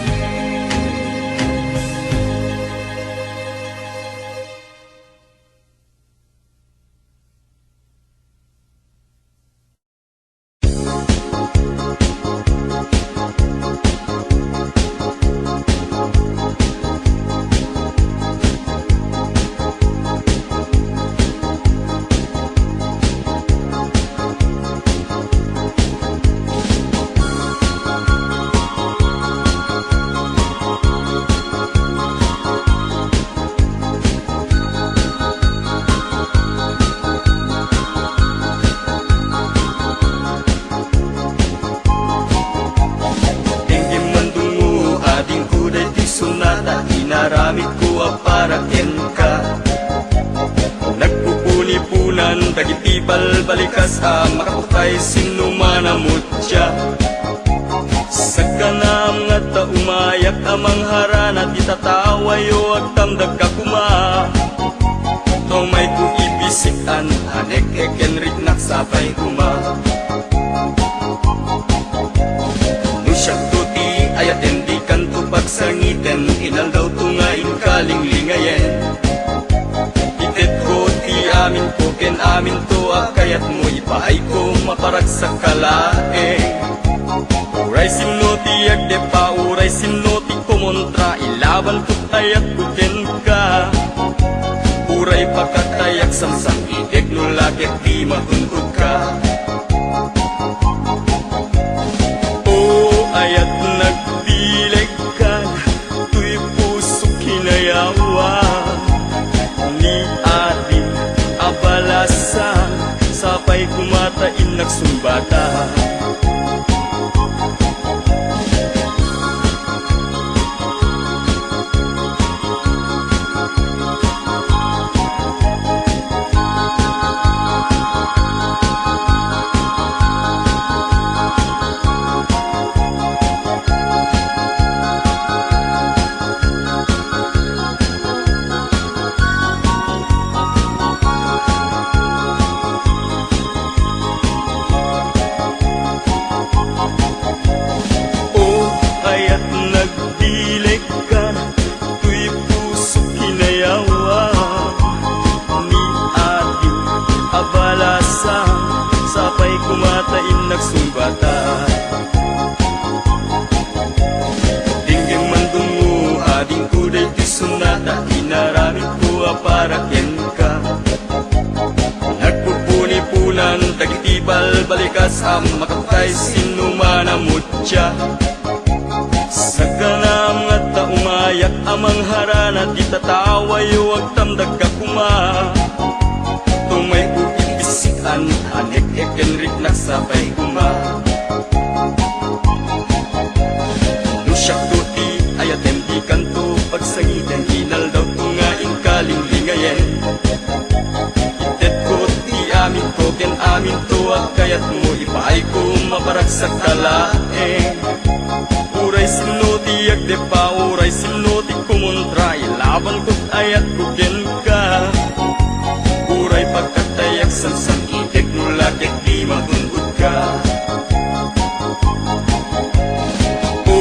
Denggem mandungngo, adingko daytoy sonata, inaramidko a para kenka. Nagpupuniponan dagiti balbalikas a makaputay sinno man a mutya. Sagana nga adda umayak a mangharana ti tatawayo, agtamdagka koma. Tumayko ibisik-an, anek-ek ken riknak sapay koma. No siakto ti ayaten, dikanto pagsangiten, inaldawto nga inkalinglingayen. Itedko ti aminko ken aminto a kayatmo, ipaayko, maparagsakka laeng. Uray sinno ti agdep-a, uray sinno ti kumontra, ilabanko ti ayatko kenka. Uray pakatayak, samsam-itek no la ket di matunkodka. O ayat, nagbilegkan, toy pusok kinayawa. Ni ading a balasan, sapay koma ta innak sungbata. O ayat, nagbilegkan, toy pusok kinayawa. Ni ading a balasan, sapay koma ta innak sungbata. Denggem mandungngo, adingko daytoy sonata, inaramidko a para kenka. Nagpupuniponan dagiti balbalikas a makaputay sinno man a mutya. Saganam nga adda umayak a mangharana ti tatawayo, agtamdagka koma. Tumayko ibisik-an, anek-ek ken riknak sapay koma. No siakto ti ayatem, dikanto pagsangiten, inaldawto nga inkalinglingayen. Itedko ti aminko ken aminto a kayatmo, ipaayko, maparagsakka laeng. Uray sinno ti agdep-a, Malkot ayatko kenka, uray pagkatayak, sangsang-itek no la ket di matunggodka. O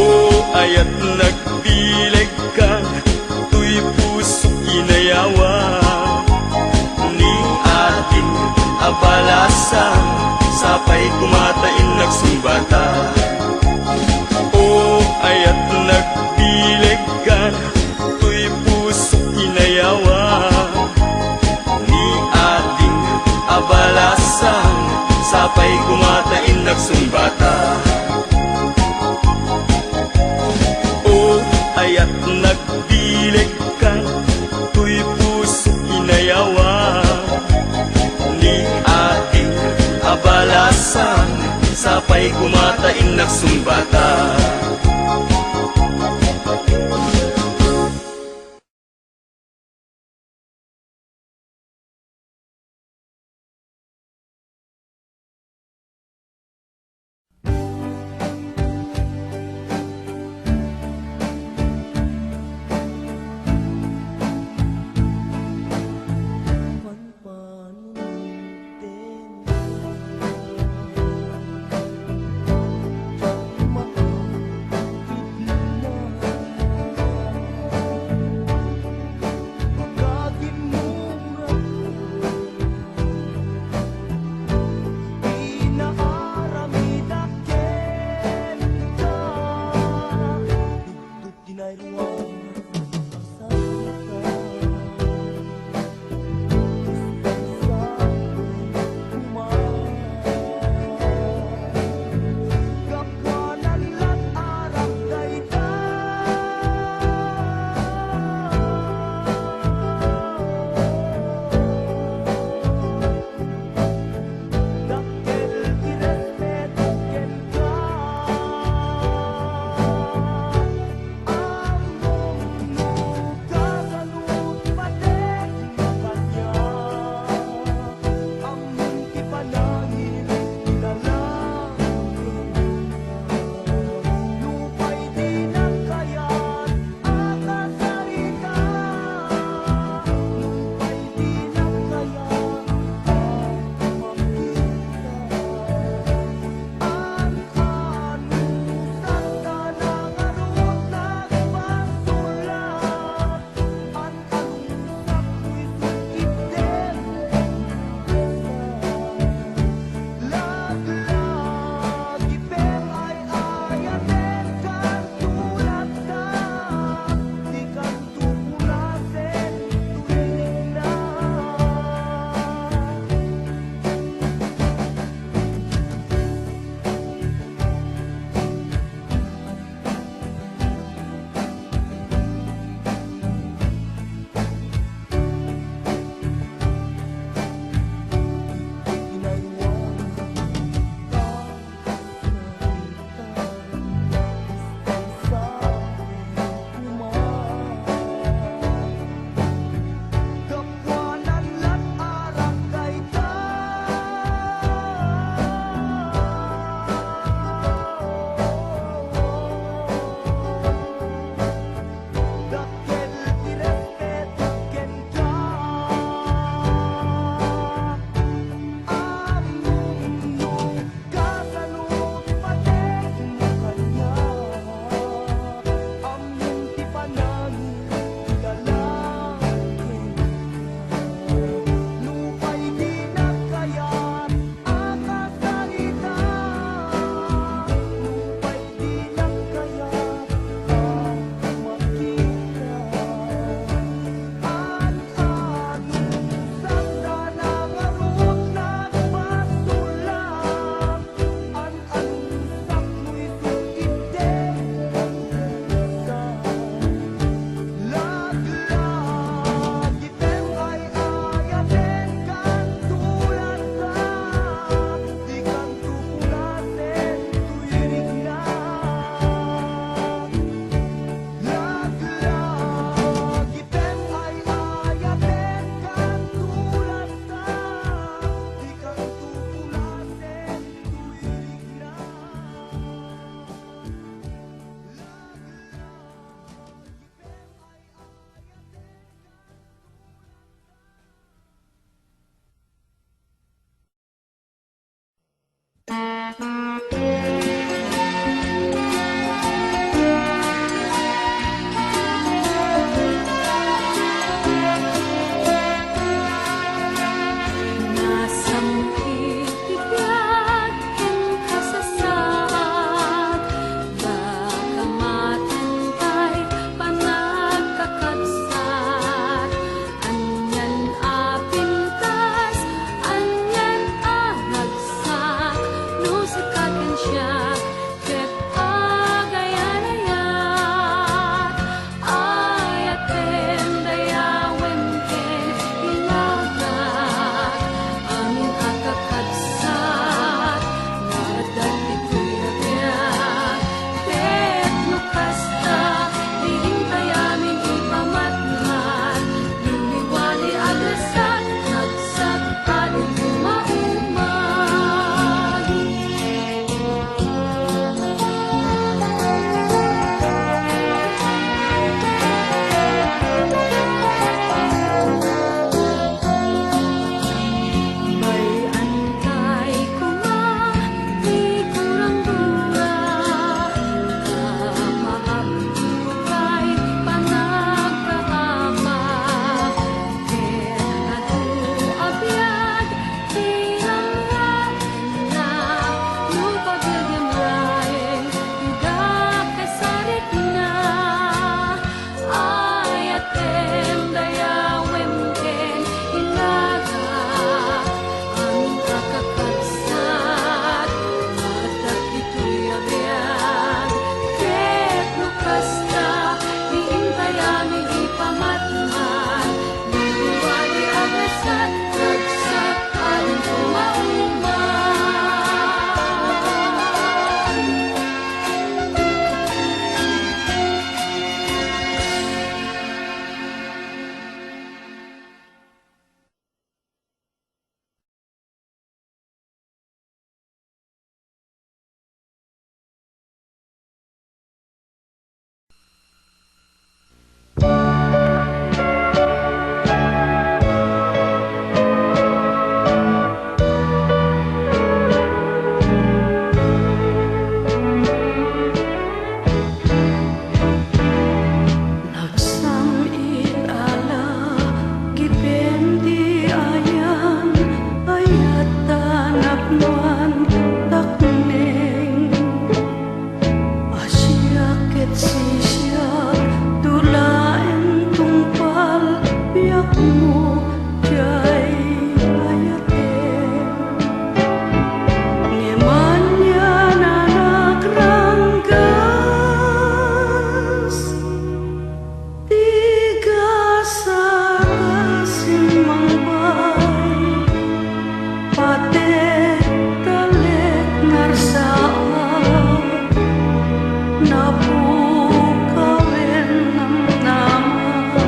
ayat, nagbilegka, toy pusok inayawa. Ni ading a balasang, sapay koma ta innak sungbata. O ayat, nagbilegka, toy pusok inayawa. Ni ading a balasang, sapay koma ta innak sungbata. O ayat, nagbilegka, toy pusok inayawa. Ni ading a balasang, sapay koma ta innak sungbata. Atek talek narsaak, napukawen namnama.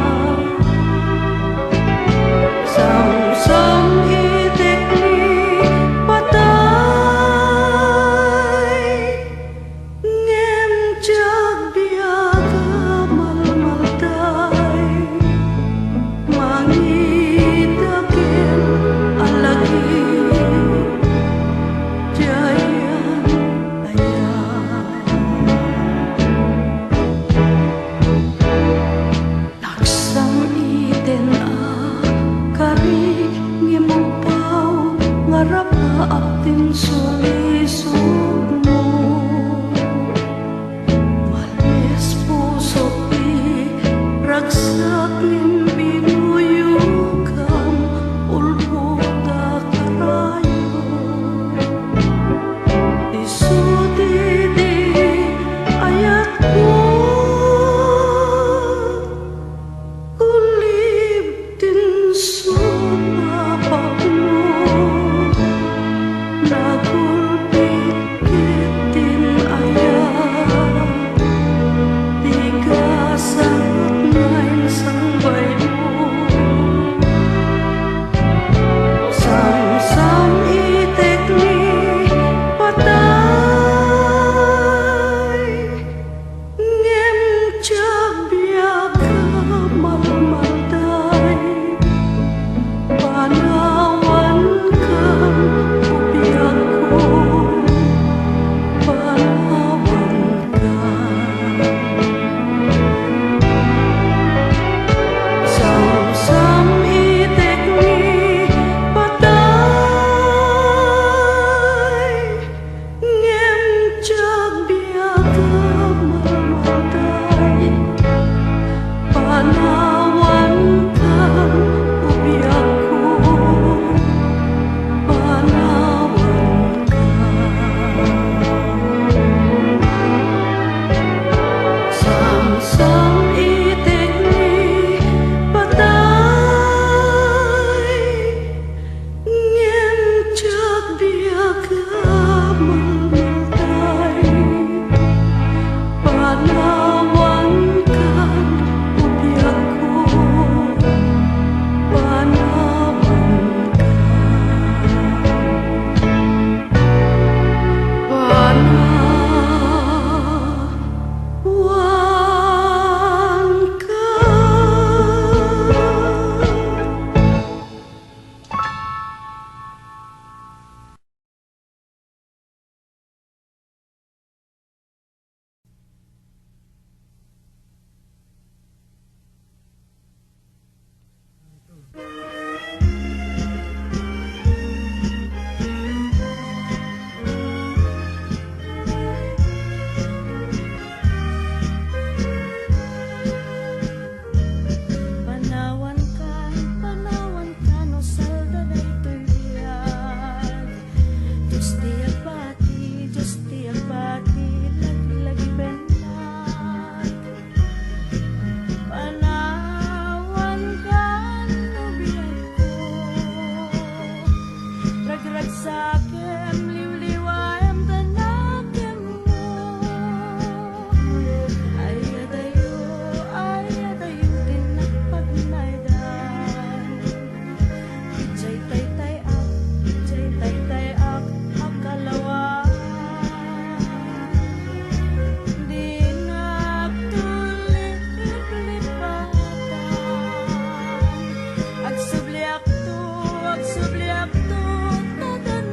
Samsam-itek ni patay. Ngem diak biag a malmalday, mangidagem a lagi, diayan aya. Nagsam-iten a kari, ngem uppaw nga rapaak ti insulisogmo. Malmes pusok ti ragsak, ngem binuyogam ulbod a karayo. Isu ti ayatko. Ulib ti insupapakmo, nagulpit ketdin aya, ti gasat nga insangbaymo. Samsam-itek ni patay. Ngem diak biag a malmalday, panawankan, o biagko, panawankan. Samsam-itek ni patay. Ngem diak biag a malmalday, panawankan, o biagko, panawankan. Samsam-itek ni patay. Ngem diak biag a malmalday, panawankan, o biagko, panawankan. Panawankan. Panawankan, panawankan, no salda daytoy biag. Dios ti agbati, Dios ti agbati, laglagipennak. Panawankan, no biagko. Ragragsakem, liwliwaem, ta nakemmo. Ay-adayo, ay-adayo ti napagnaedan. Idiay taytay-ak, idiay taytay-ak a kalawan. Dinak tuliplipatan. Agsubliakto, agsubliakto, ta dan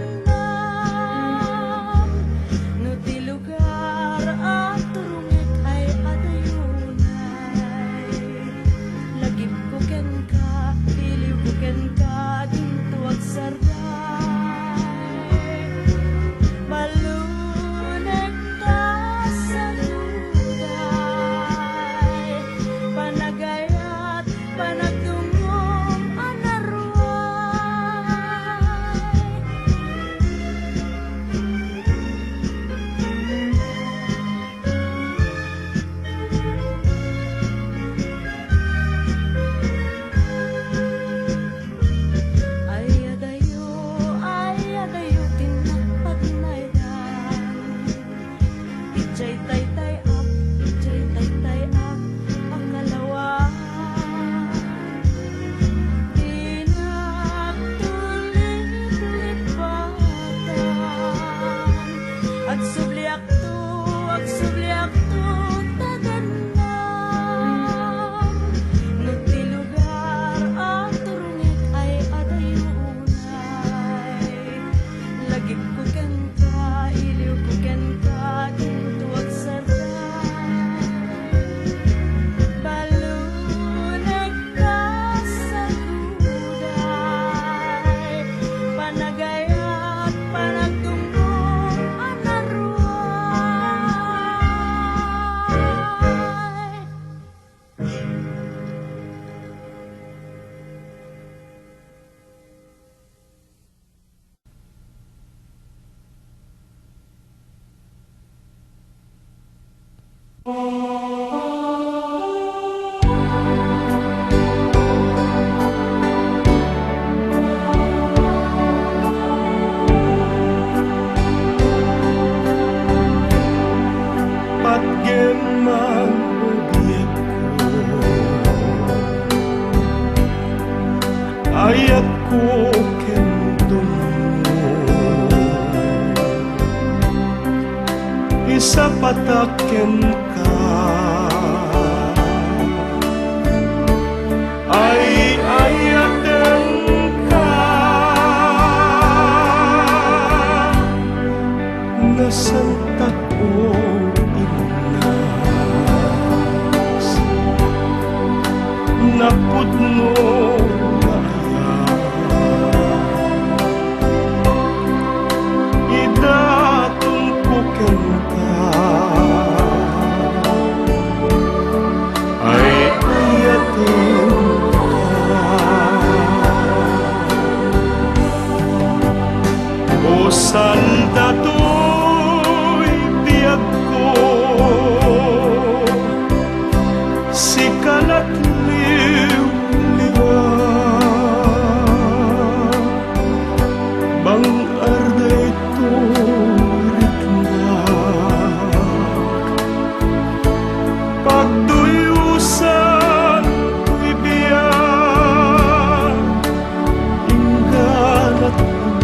Sapatak kenka, ay-ayatenka, nasantak, o Innas, napudno nga ayat. Idatonko kenka, ay-ayatenka. O sanda toy biagko, sika latliwliwa. Bang-ar daytoy rikna, pagtuyosan toy biag, ingganat,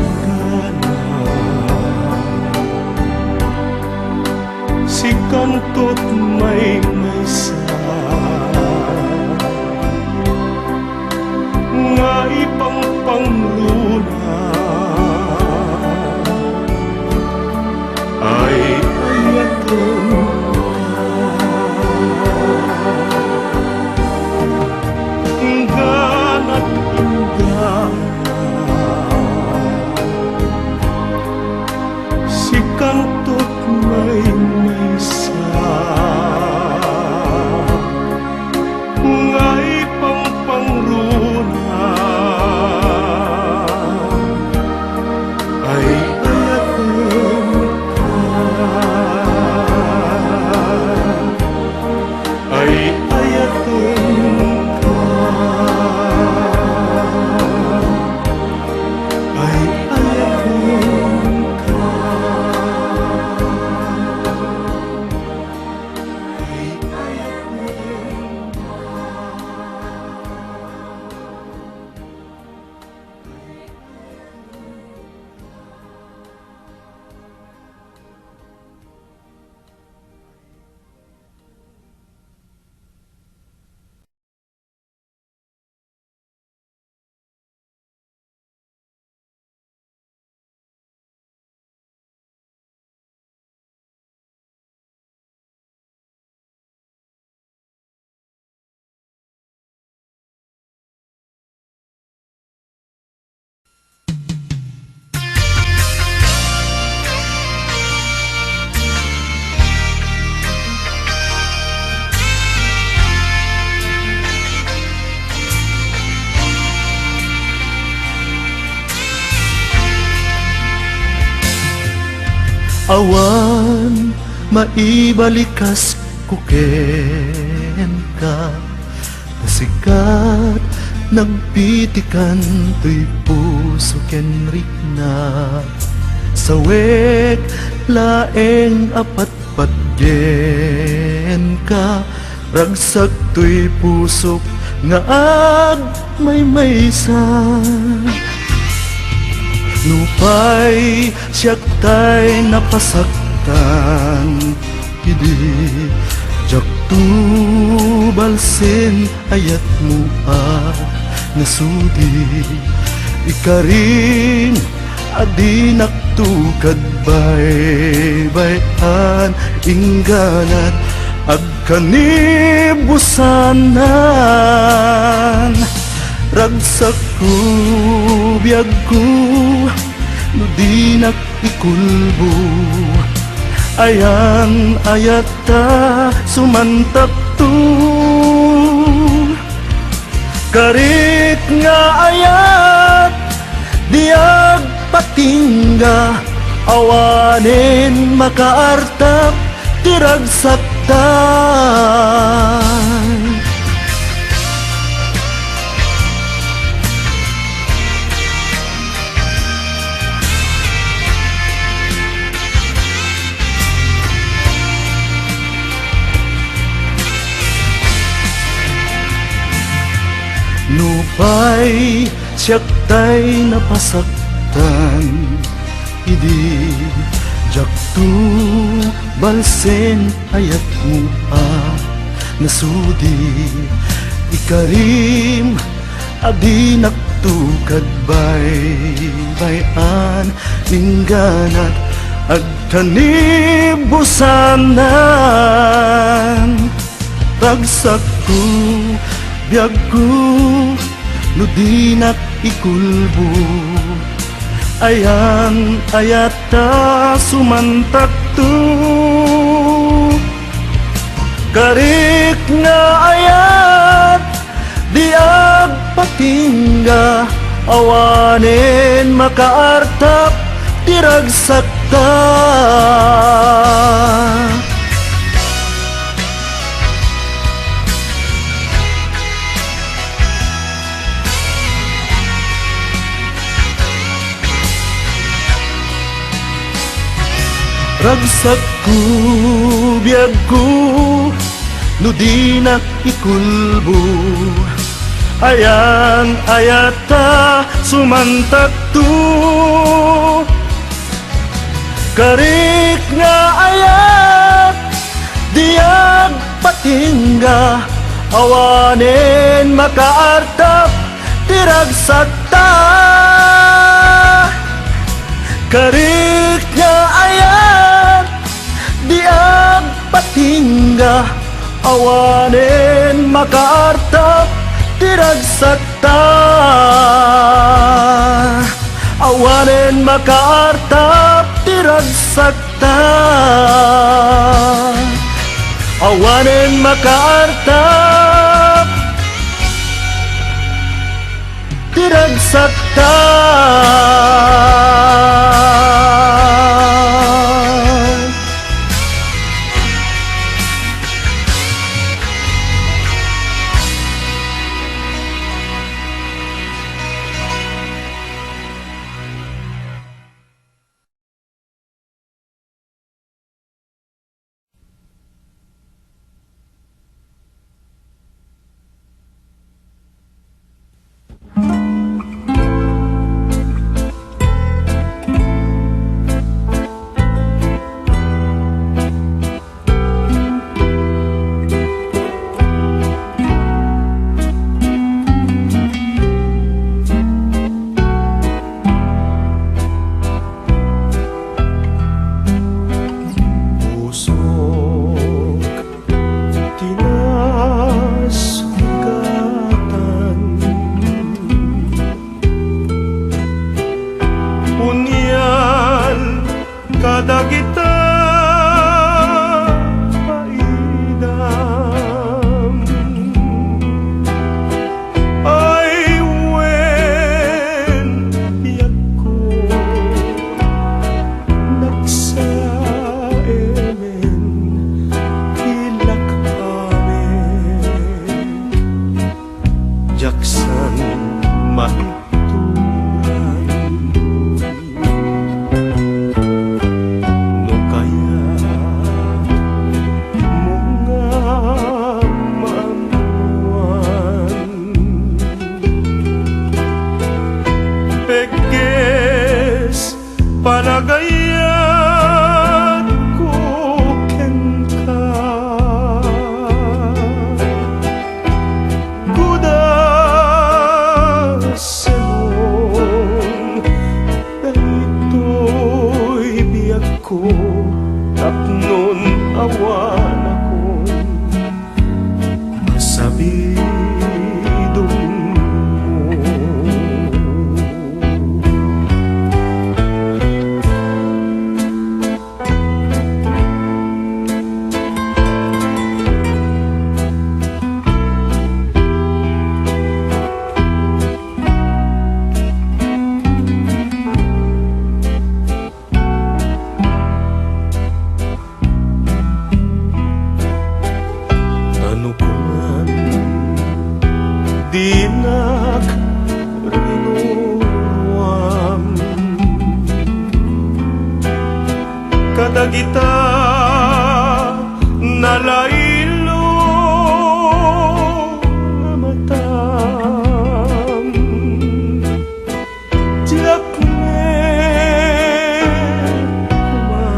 inggana. Sikanto't maymaysa nga ipangpangruna, ay-ayatenka, ingganat, inggana. Sikanto't maymaysa nga ipangpangruna, ay-ayatenka, ay-ayatenka, ay-ayatenka, ay-ayatenka. Awan maibalikas ko kenka, ta sika ti nagpitikan toy puso ken rikna. Sawek laeng a patpatgenka, ragsak toy pusok nga agmaymaysa. Nupay siak tay napasaktan, idi diak tubalsen ayatmo a nasudi. Ikarin a dinakto kad baybay-an, ingganat agkanibusanan. Ragsakko, biagko, no dinak ikulbo, ayan-ayatta sumantakto. Karik nga ayat, di agpatingga, awanen makaartak ti ragsakta. Nupay siak tay napasaktan, idi diak tu Balsen ayatmo a nasudi, ikarim a dinakto kad baybay-an, ingganat agtanibusanan. Ragsakko, biagko, no dinak ikulbo, ayan-ayat ta sumantakto. Karik nga ayat, di agpatingga, awanen makaartap ti ragsakta. Ragsakko, biagko, no dinak ikulbo, ayan-ayat ta sumantakto. Karik nga ayat, di agpatingga, awanen makaartap ti ragsakta. Karik nga ayat, di agpatingga, awanen makaartap ti ragsakta. Awanen makaartap ti ragsakta. Awanen makaartap ti ragsakta. Pusok ti nasugatan. Unian kadagita baidam. Ay wen, biagko, nagsaemen ti lakawek. Diak san maituran. No kayatmo nga maammuan, pegges panagayatko kenka. Kudasemon daytoy biagko tapnon awanakon a sabidongmo. Ta no kunam, dinak rinuruam kadagita nalailo nga matam. Diak met koma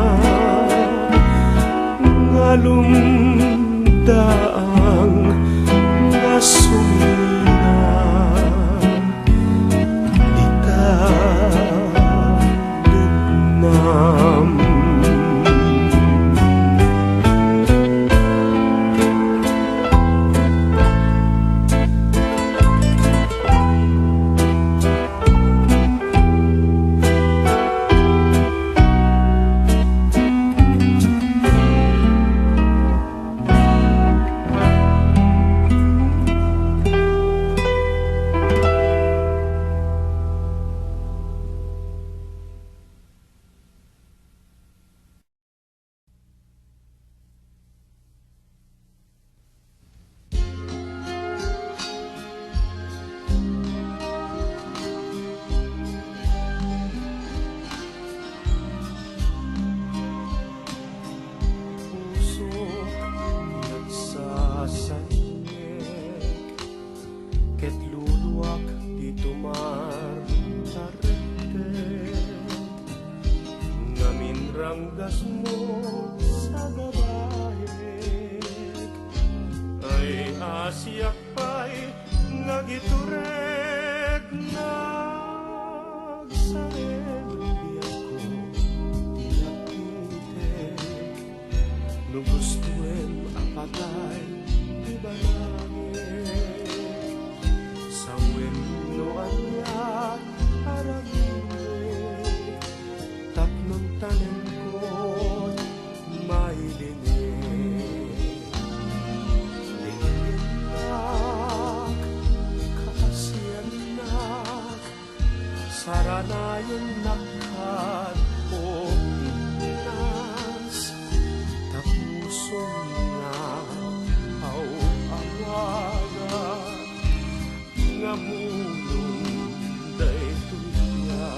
Gasmo sa gabaek, ay asiak pay nga gitureg, nagsarem biagko ti napitek. No gustoem a patay ti banagek, sawen no ania a ragimek, tapno tanemko mailinek. Denggennak, kaasiannak, saranayennak kadto Pinas, ta pusongna aw-awagak nga bulong daytoy a.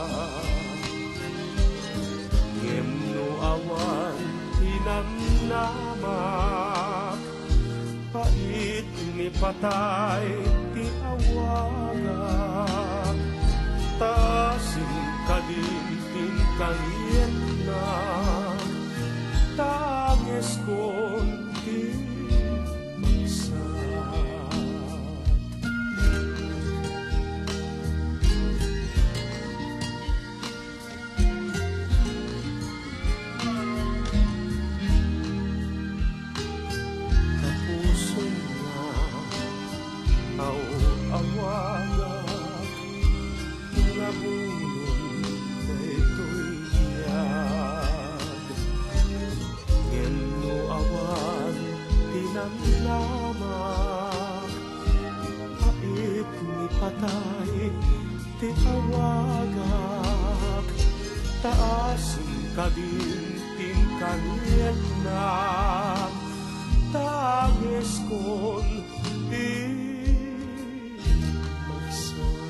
Ngem no awan ti namnamak, pait ni patay ti awagak, ta singkadin ti kanietna, ta angeskon ti maksat. Kapuson nga aw-awagak nga bulong daytoy biag. Ngem no awan ti namnamak, pait ni patay ti awagak, ta singkadin ti kanietna, ta angeskon ti maksat.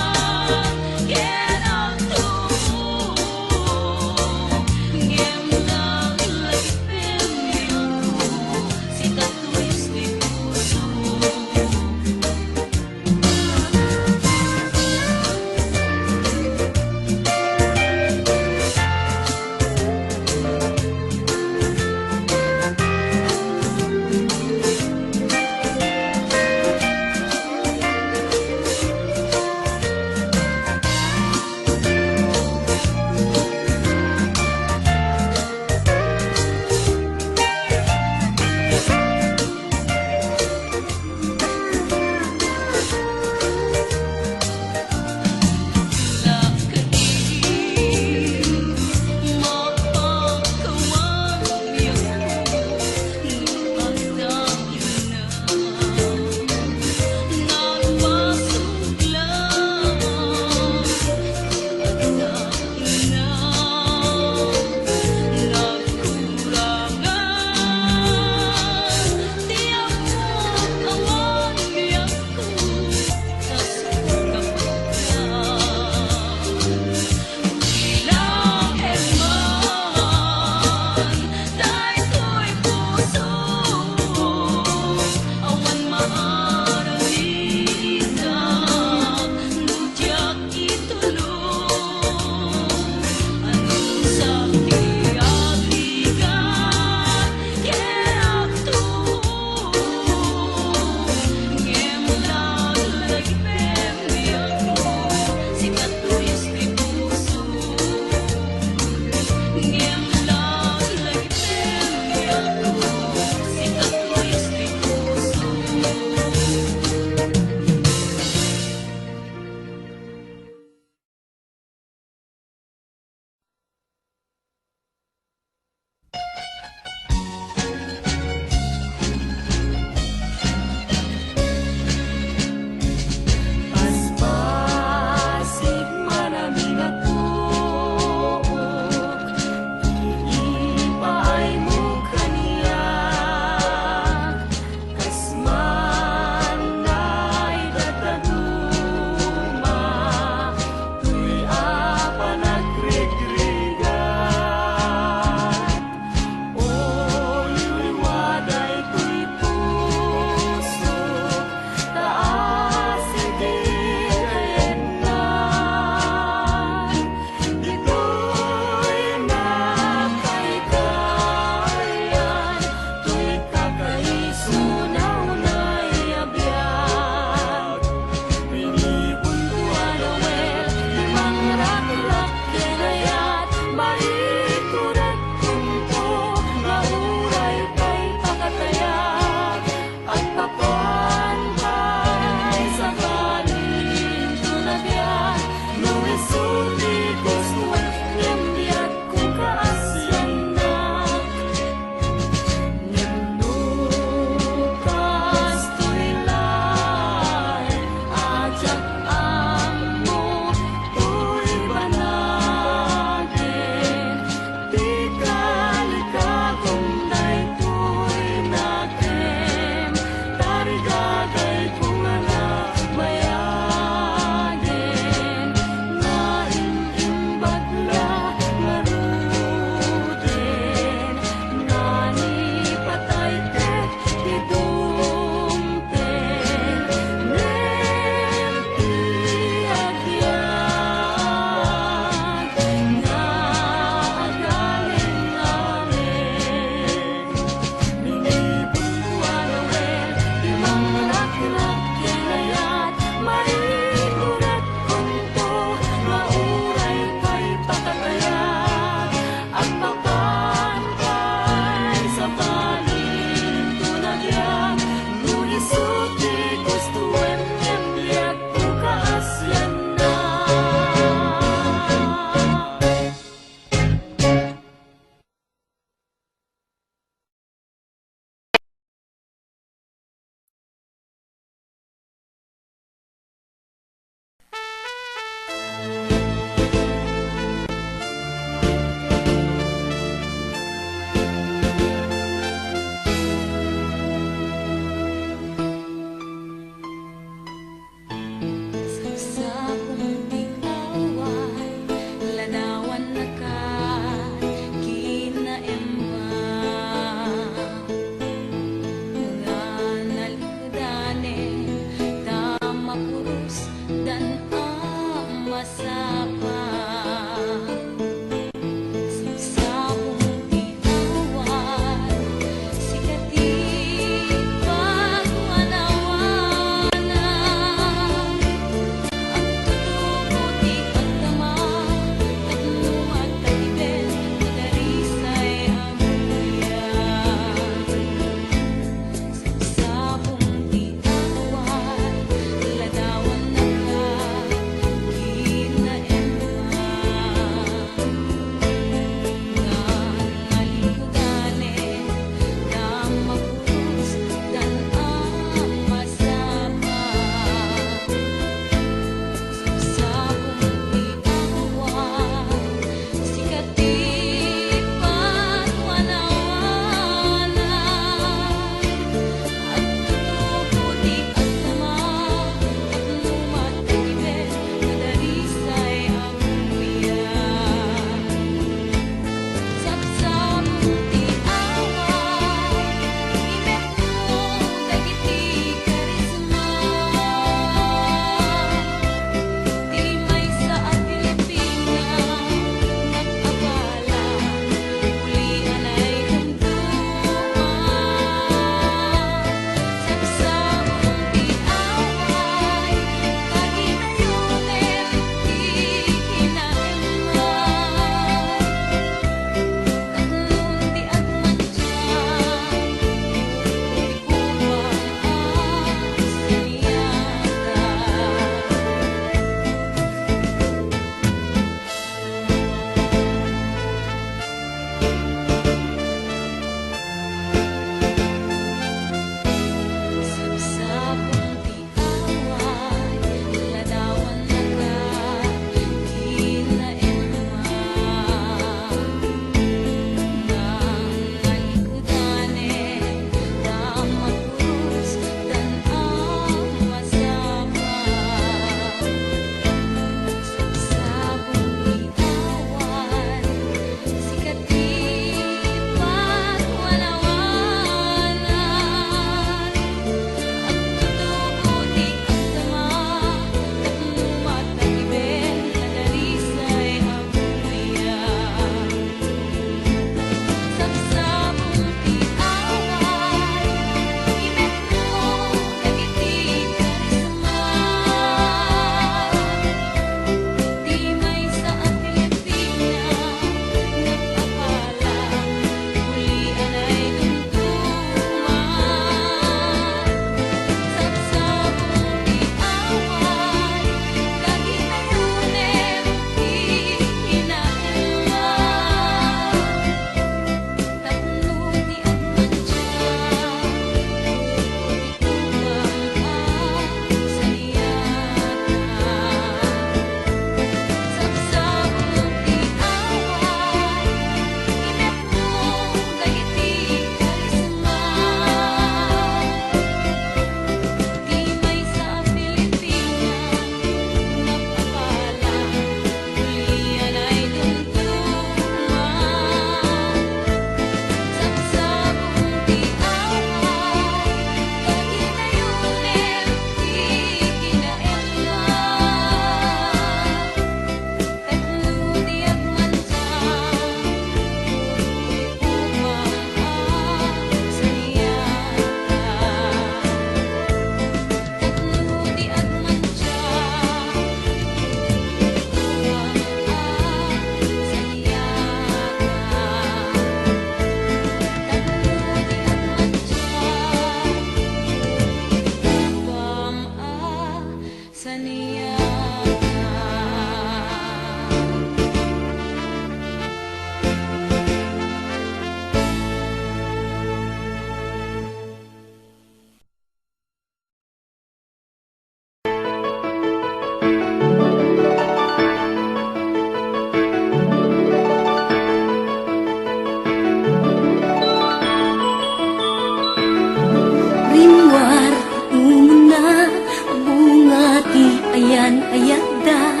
Ayatda,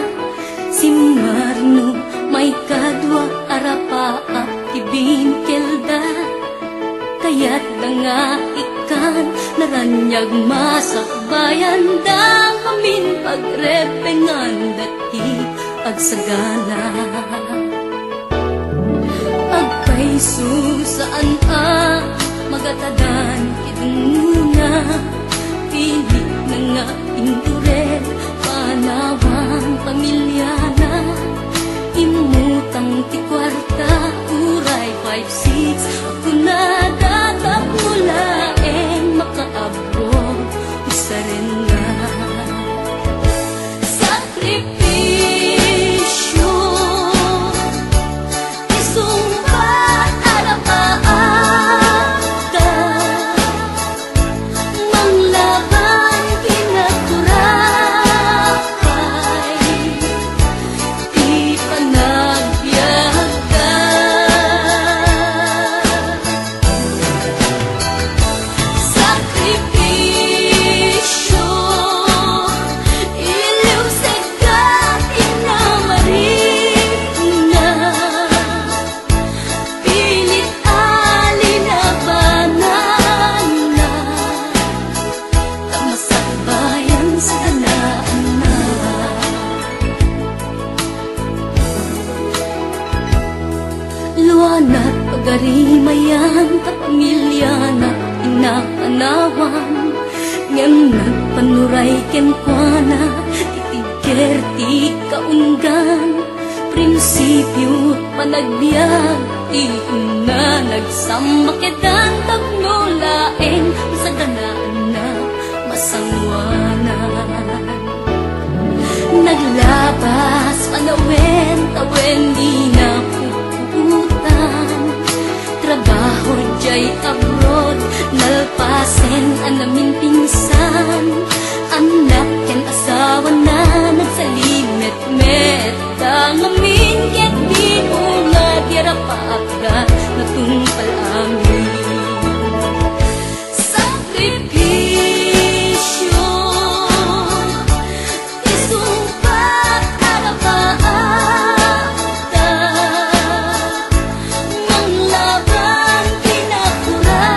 simmarno, maikadua a rapaap ti binkelda. Kayatda nga ikkan naraniag masakbayanda, amin pagrepengan dati agsagana. Agpayso saan a magatadan ti dungngona, pinit na nga inturel panawan pamiliana. Immutang ti kuarta, uray five six a kunada, tapno laeng makaabot ti sarenna. Sakripisio, isungbat a rapaapda, manglaban kinagurapay ti panagbiagda. Sakripisio, iliwsegda ti namarina, pilit a linabananna, ta masakbayan sa danaanna. Luanat pagarimayan ta pamiliana, inapanawan, ngem nagpanuray kenkuana ti tigger ti kaunggan. Prinsipio panagbiag ti umuna, nagsammakedan tapno laeng masaganaanna, masangoanan. Naglabas panawen, tawen di napuputan. Trabaho jay abroad, nalpasen a naminpinsan. Annak ken asawana, nagsalimetmet da ngamin ket di unga ti rapaapda, natungpal amin. Sakripisio, isungbat a rapaapda, manglaban kinagurapay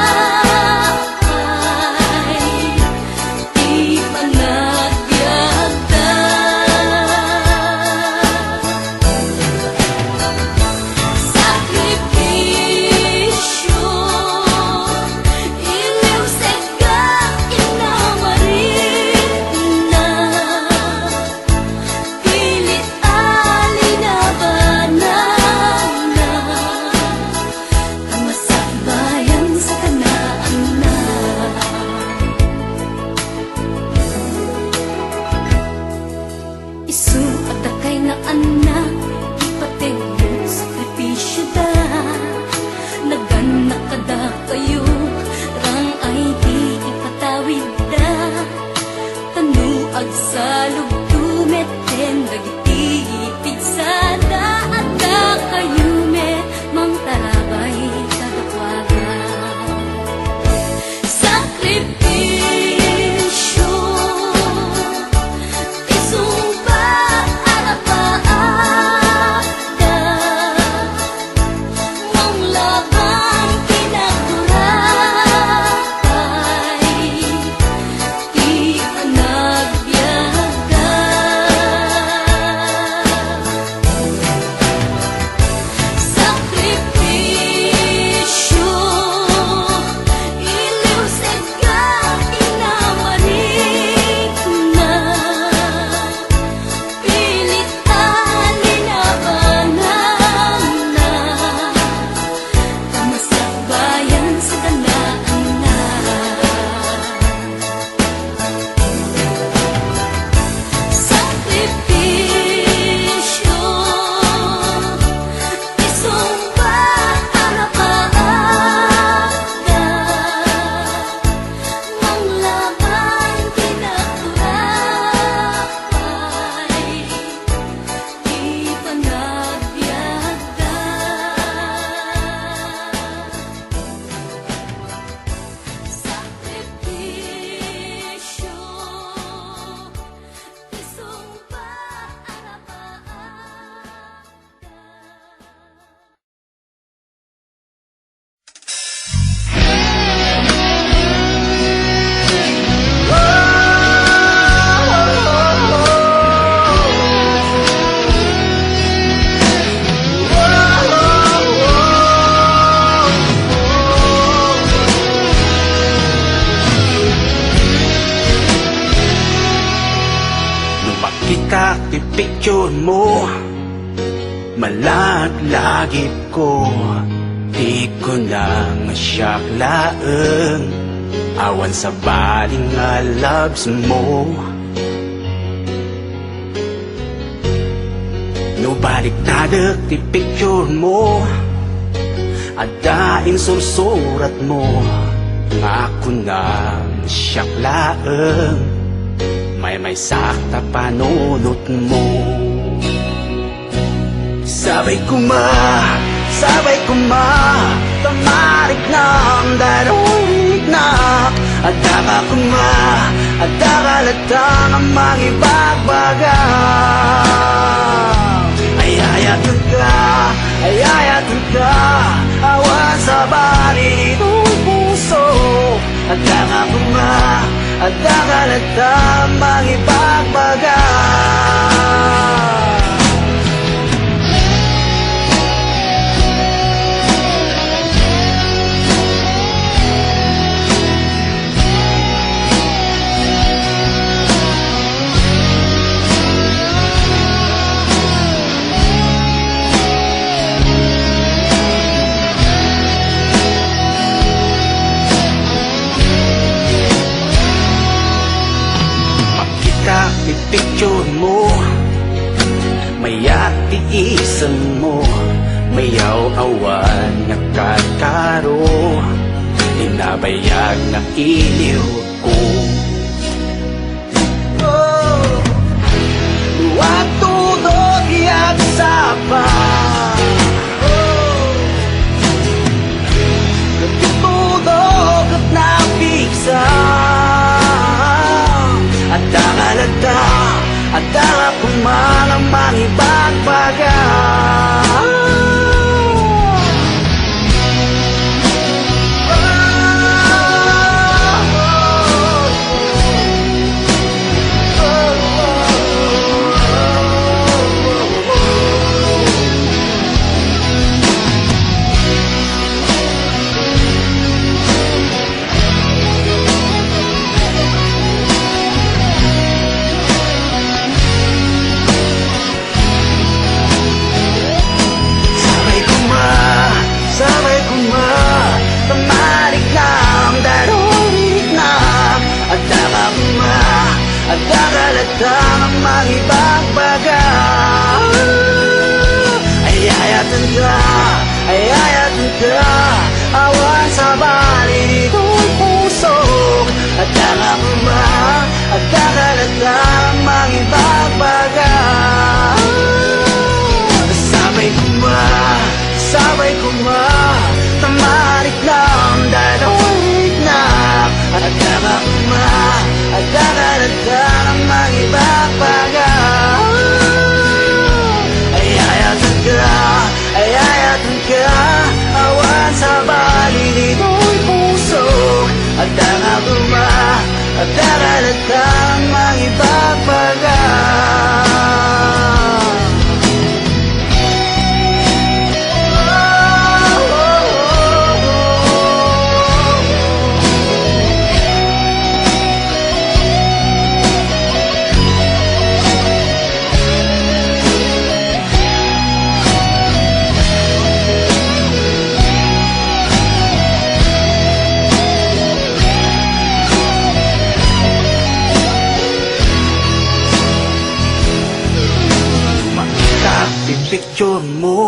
Ti picture mo, malaglagip ko. Di ko na nga siak laeng. Awan sabali nga loves mo. No baliktadek ti picture mo, adda insursurat mo nga kunam siak laeng. Maymaysak ta panunot mo. Sabay kuma, sabay kuma, ta mariknam daytoy riknak. Adda ka kuma, adda ka latta nga mangibagbaga. Ay-ayatenka, ay-ayatenka, awan sabali ditoy puso. Adda ka kuma, adda ka latta nga mangibagbaga. Makita ti picture mo, mayat ti isem mo, mayaw-awan nga karkaro, ti nabayag nga iliw ko. Oh, agtudo ti agsapa. Oh, agtudo ket napigsa. Adda ka latta, adda ka kuma nga mangibagbaga. Sabay kuma, sabay kuma, ta mariknam daytoy riknak. Adda ka kuma, adda ka latta nga mangibagbaga. Ay-ayatenka, ay-ayatenka, awan sabali ditoy pusok. Adda ka kuma, adda ka latta nga mangibagbaga. Sabay kuma, sabay kuma, ta mariknam daytoy riknak. Adda ka kuma, adda ka latta nga mangibagbaga. Ay-ayatenka, ay-ayatenka, awan sabali ditoy pusok. Adda ka kuma, adda ka latta nga mangibagbaga. Makita ti picture mo.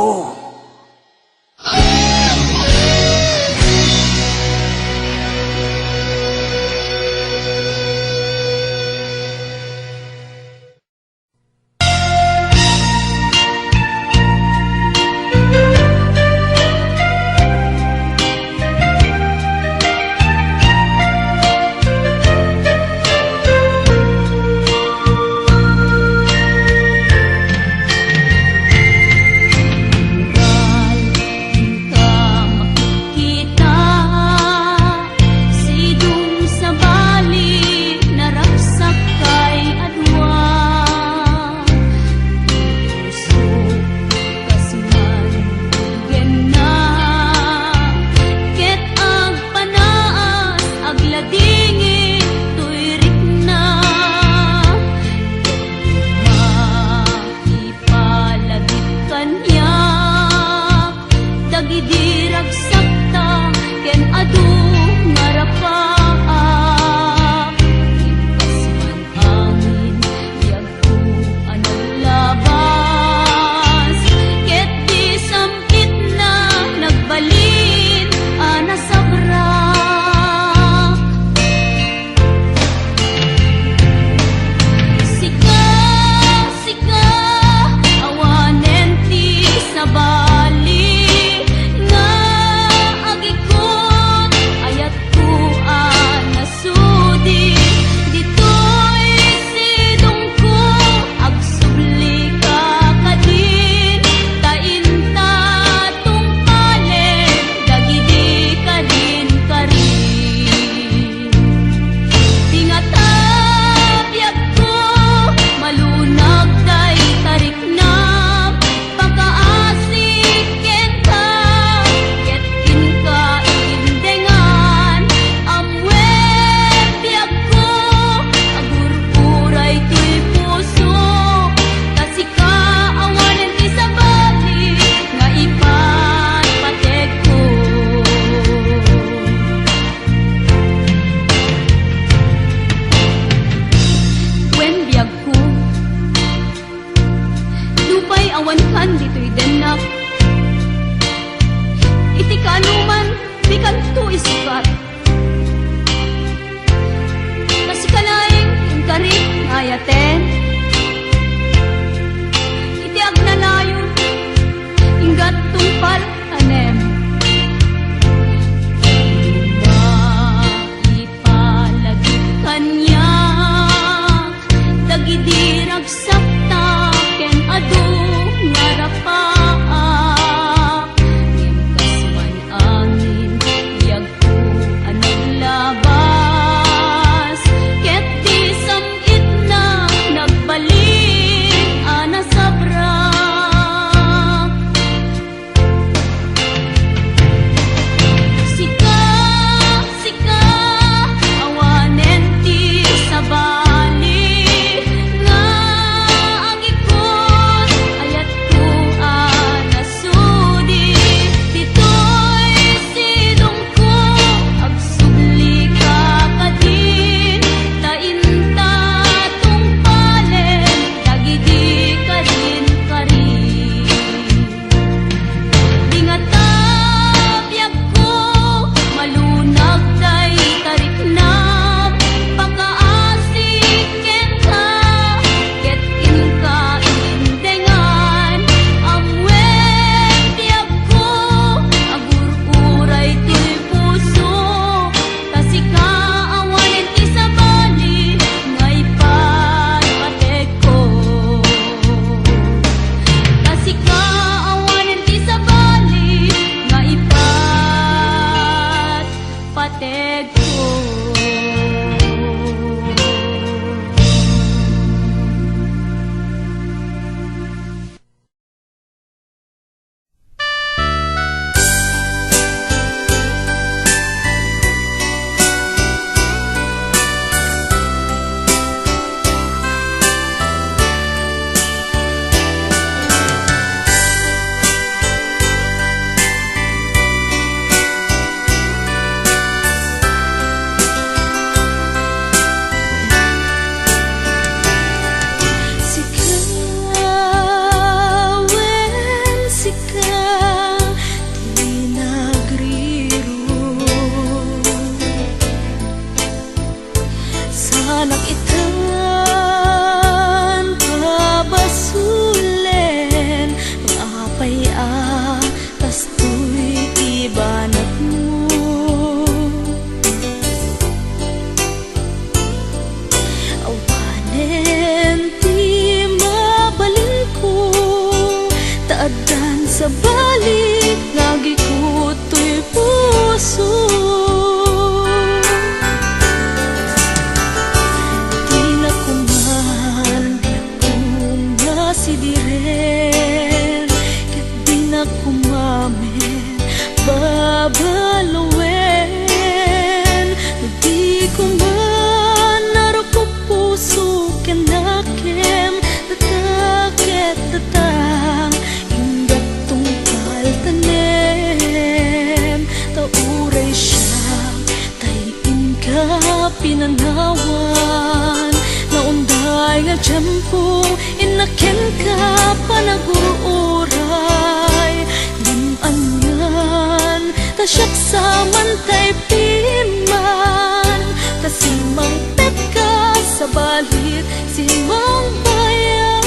Sanak itan pabasolen, apay a kastoy ti banagmo. Awanen ti mabalinko, ta addan sabali nga agikut toy puso. Dinak kuman, diak koma sidiren, ket dinak koma met babaluen. No di koma narukop puso ken nakem, data ket data, inggat tungpal tanem, ta uray siak tay inka pinanawan. Naunday nga tiempo, innak kenka panagur-uray. Dim-angan ta siak sa mantay piman, ta simmangpetka sabali, simmangbayan.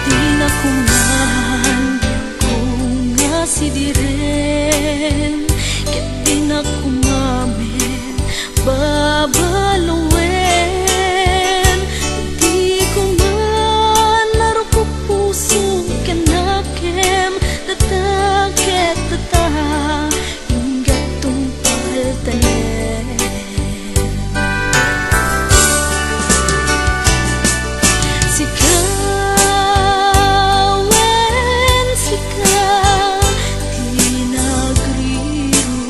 Dinak kuman, diak koma sidiren, ket dinak koma met babaluen. Di koma narukop puso ken nakem, data ket data, inggat tungpal tanem. Sika wen sika ti nagriruk.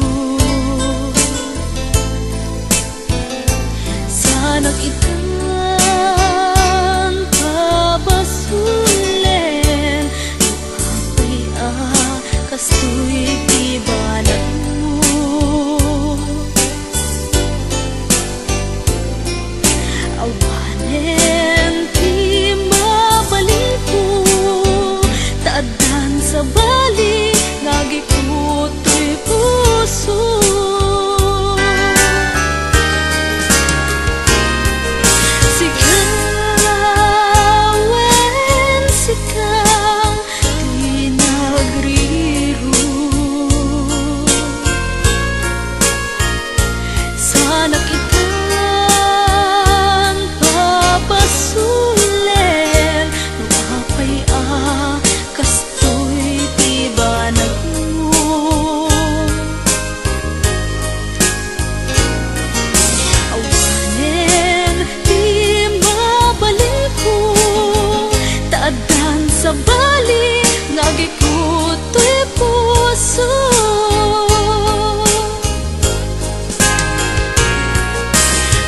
Sanak itan pabasolen, no apay a kastoy ti banagmo. Awanen ti mabalinko, ta addan sabali nga agikut toy puso. Sika wen sika ti nagriruk. Sanak itan pabasolen, no apay a kastoy ti banagmo. Awanen ti mabalinko, ta addan sabali nga agikut toy puso.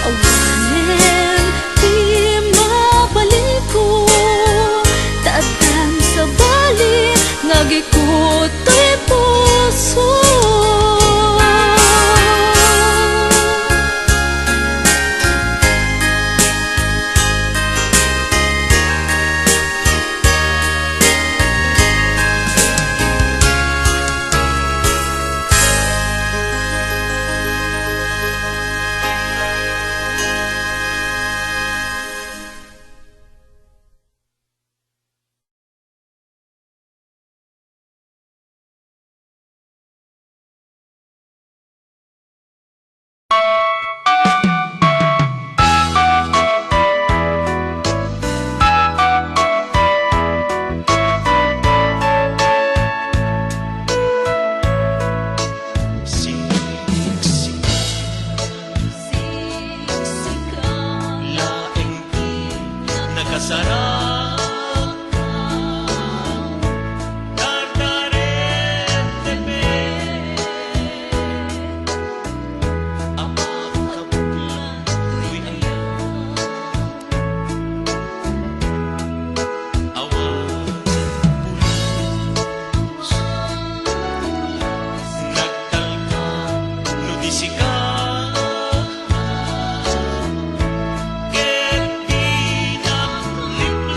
Awanen ti mabalinko, ta addan sabali nga agikut toy puso. Saraka, karkarete pe, apakabuklak toy aya. Awan pulos, nagtalka no di sika, ket pinakliklik.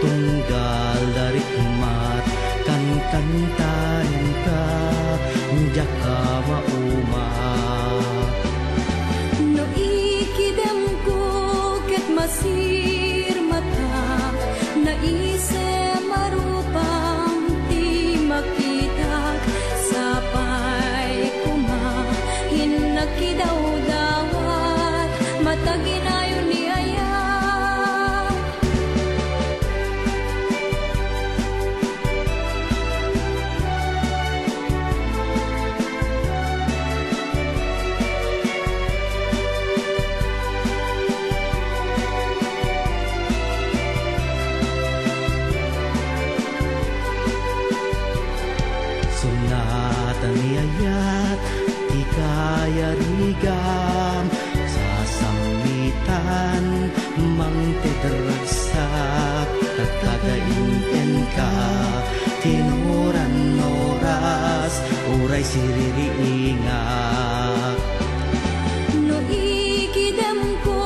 Tunggal darikmat, kankantaenka, diak a mauma. No ikidemko ket masirmatak, naisem a rupam ti makitak, sapay koma, innak idawdawat, mataginayon ni ayat. Sunatan ni ayat ti kayarigam, sasammitan, mangted ragsak, tattagaintenka, tinuran oras, uray siririingak. No ikidemko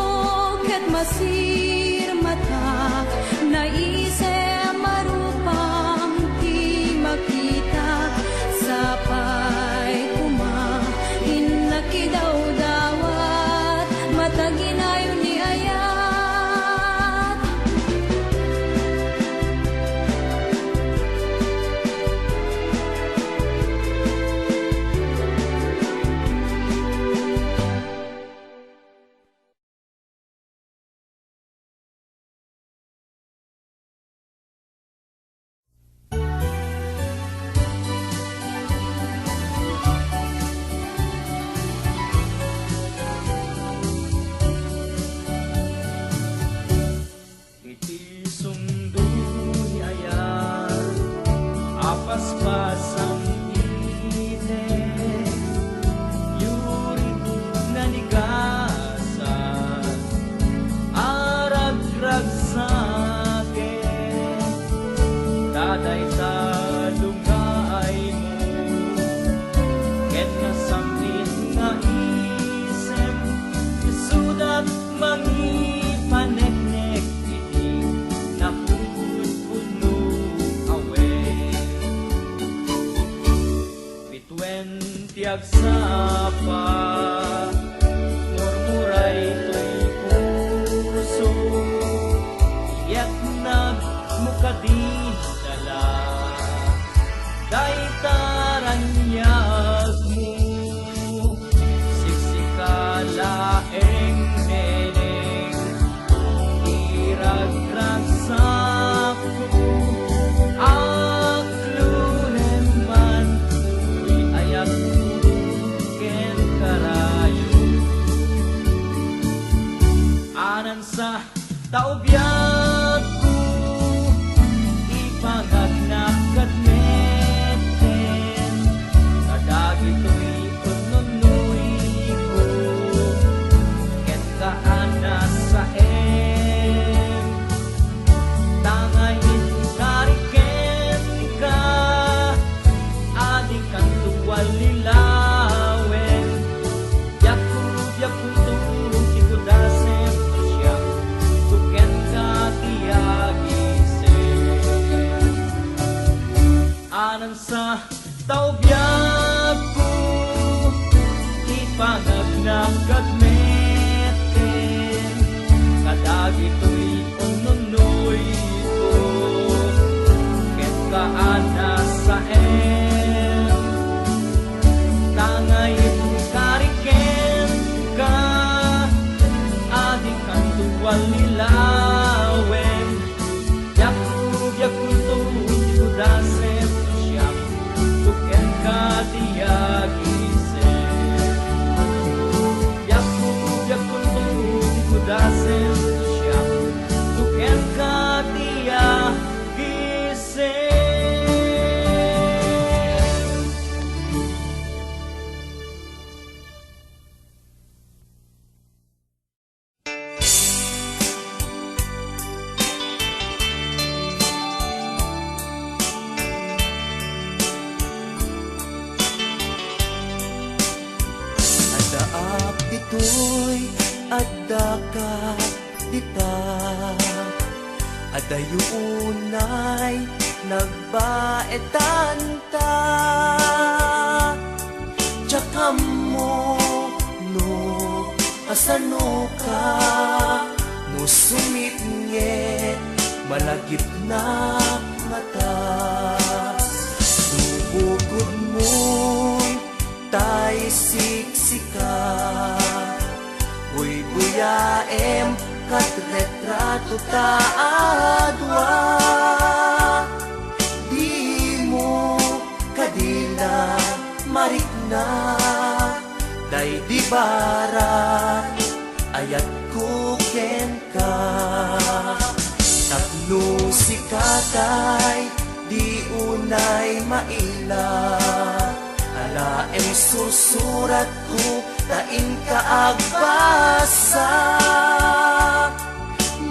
ket masirmatak, naisem a rupam ti makitak, sapay koma, innak idawdawat, mataginayon ni ayat. Iti sundo ni ayat a paspasam iti yurik nanigasat a ragragsaken, ta dayta lungaaymo ken nasammit nga isem, isudat mangipaneknek iti napupudpudno a wen. Bituen ti agsapa, murmuray toy puso, iyatnag mo kadi dala dayta raniagmo. Siksika laeng neneng, iragragsakko, aklunen man toy ayatko ken karayo. Anansa ta ubiagko, ipangagnak kad metten kadagitoy pagnunoyko kenka a nasaem. Ta nga inkari kenka, a dikanto wallilawen. Biagko, biagkonto ti kudasem, siak, to kenka ti agisem. Anansa ta ubiagko, ipangagnak kad metten kadagitoy unnunoyko kenka a nasaem. Ta nga inkari kenka, a dikanto wallilawen. Biagko, biagkonto ti kudasem, siak, to kenka ti agisem. Biagko, biagkonto ti kudasem, siak, to kenka ti agisem. Addaak ditoy, addaka dita. Adayo unay nagbaetanta. Diak ammo no kasanoka, no sumipnget malagipnak ngata. No bukodmoy tay siksika, buybuyaem ket retrato ta a dua. Dimo kadi la marikna, daydi barat ayatko kenka. Tapno sika tay di unay maila, alaem sursuratko ta inka agbasa.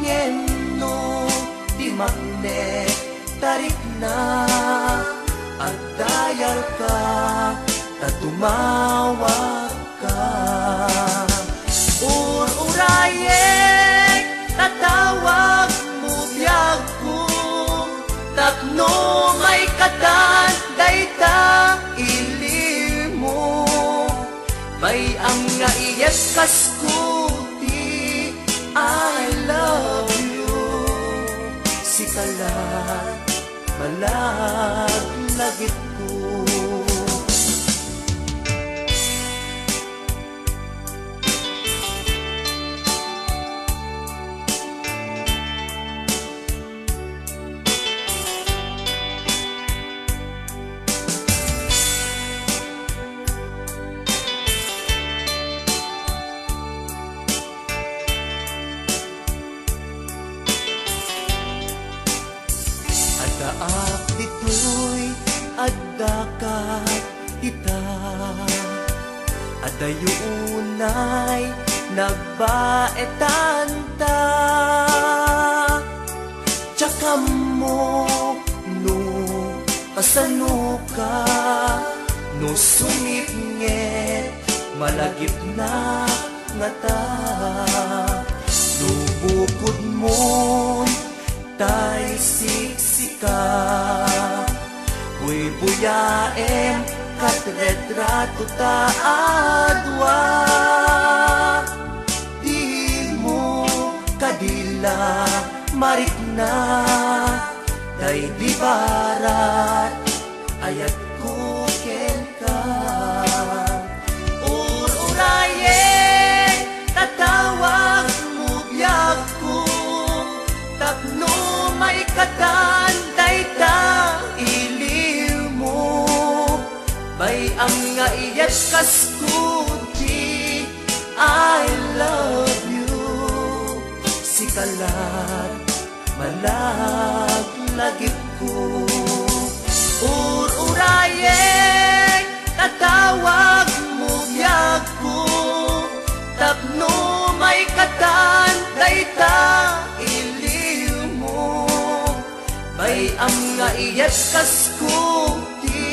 Ngem no di makne ta rikna, agdayalka ta tumawagka. Ur-urayek ta tawagmo biagko, tapno maikatan dayta ilimo. Bay-am nga iyekkasko ti I love you. Sika la, malaglagipko. Addaak ditoy, adda ket ita. Adayo unay nagbaetanta. Diak ammo no kasanoka, no sumipnget malagipnak ngata. No bukodmon tay siksika, buybuyaem ket retrato ta a dua. Dimo kadi la marikna, daydi barat ayatko kenka. Ur-urayek ta tawagmo biagko, tapno maikatan dayta ilimo. Bay-am nga iyekkasko ti I love you. Sika la, malaglagipko. Ur-urayek ta tawagmo biagko, tapno maikatan dayta ilimo. Bay-am nga iyekkasko ti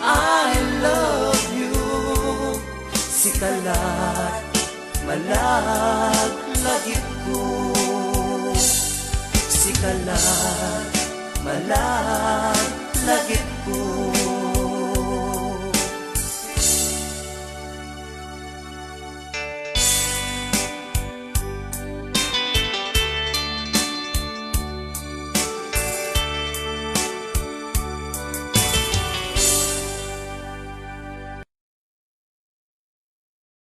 I love you. Sika la, malaglagipko. Sika la, malaglagipko.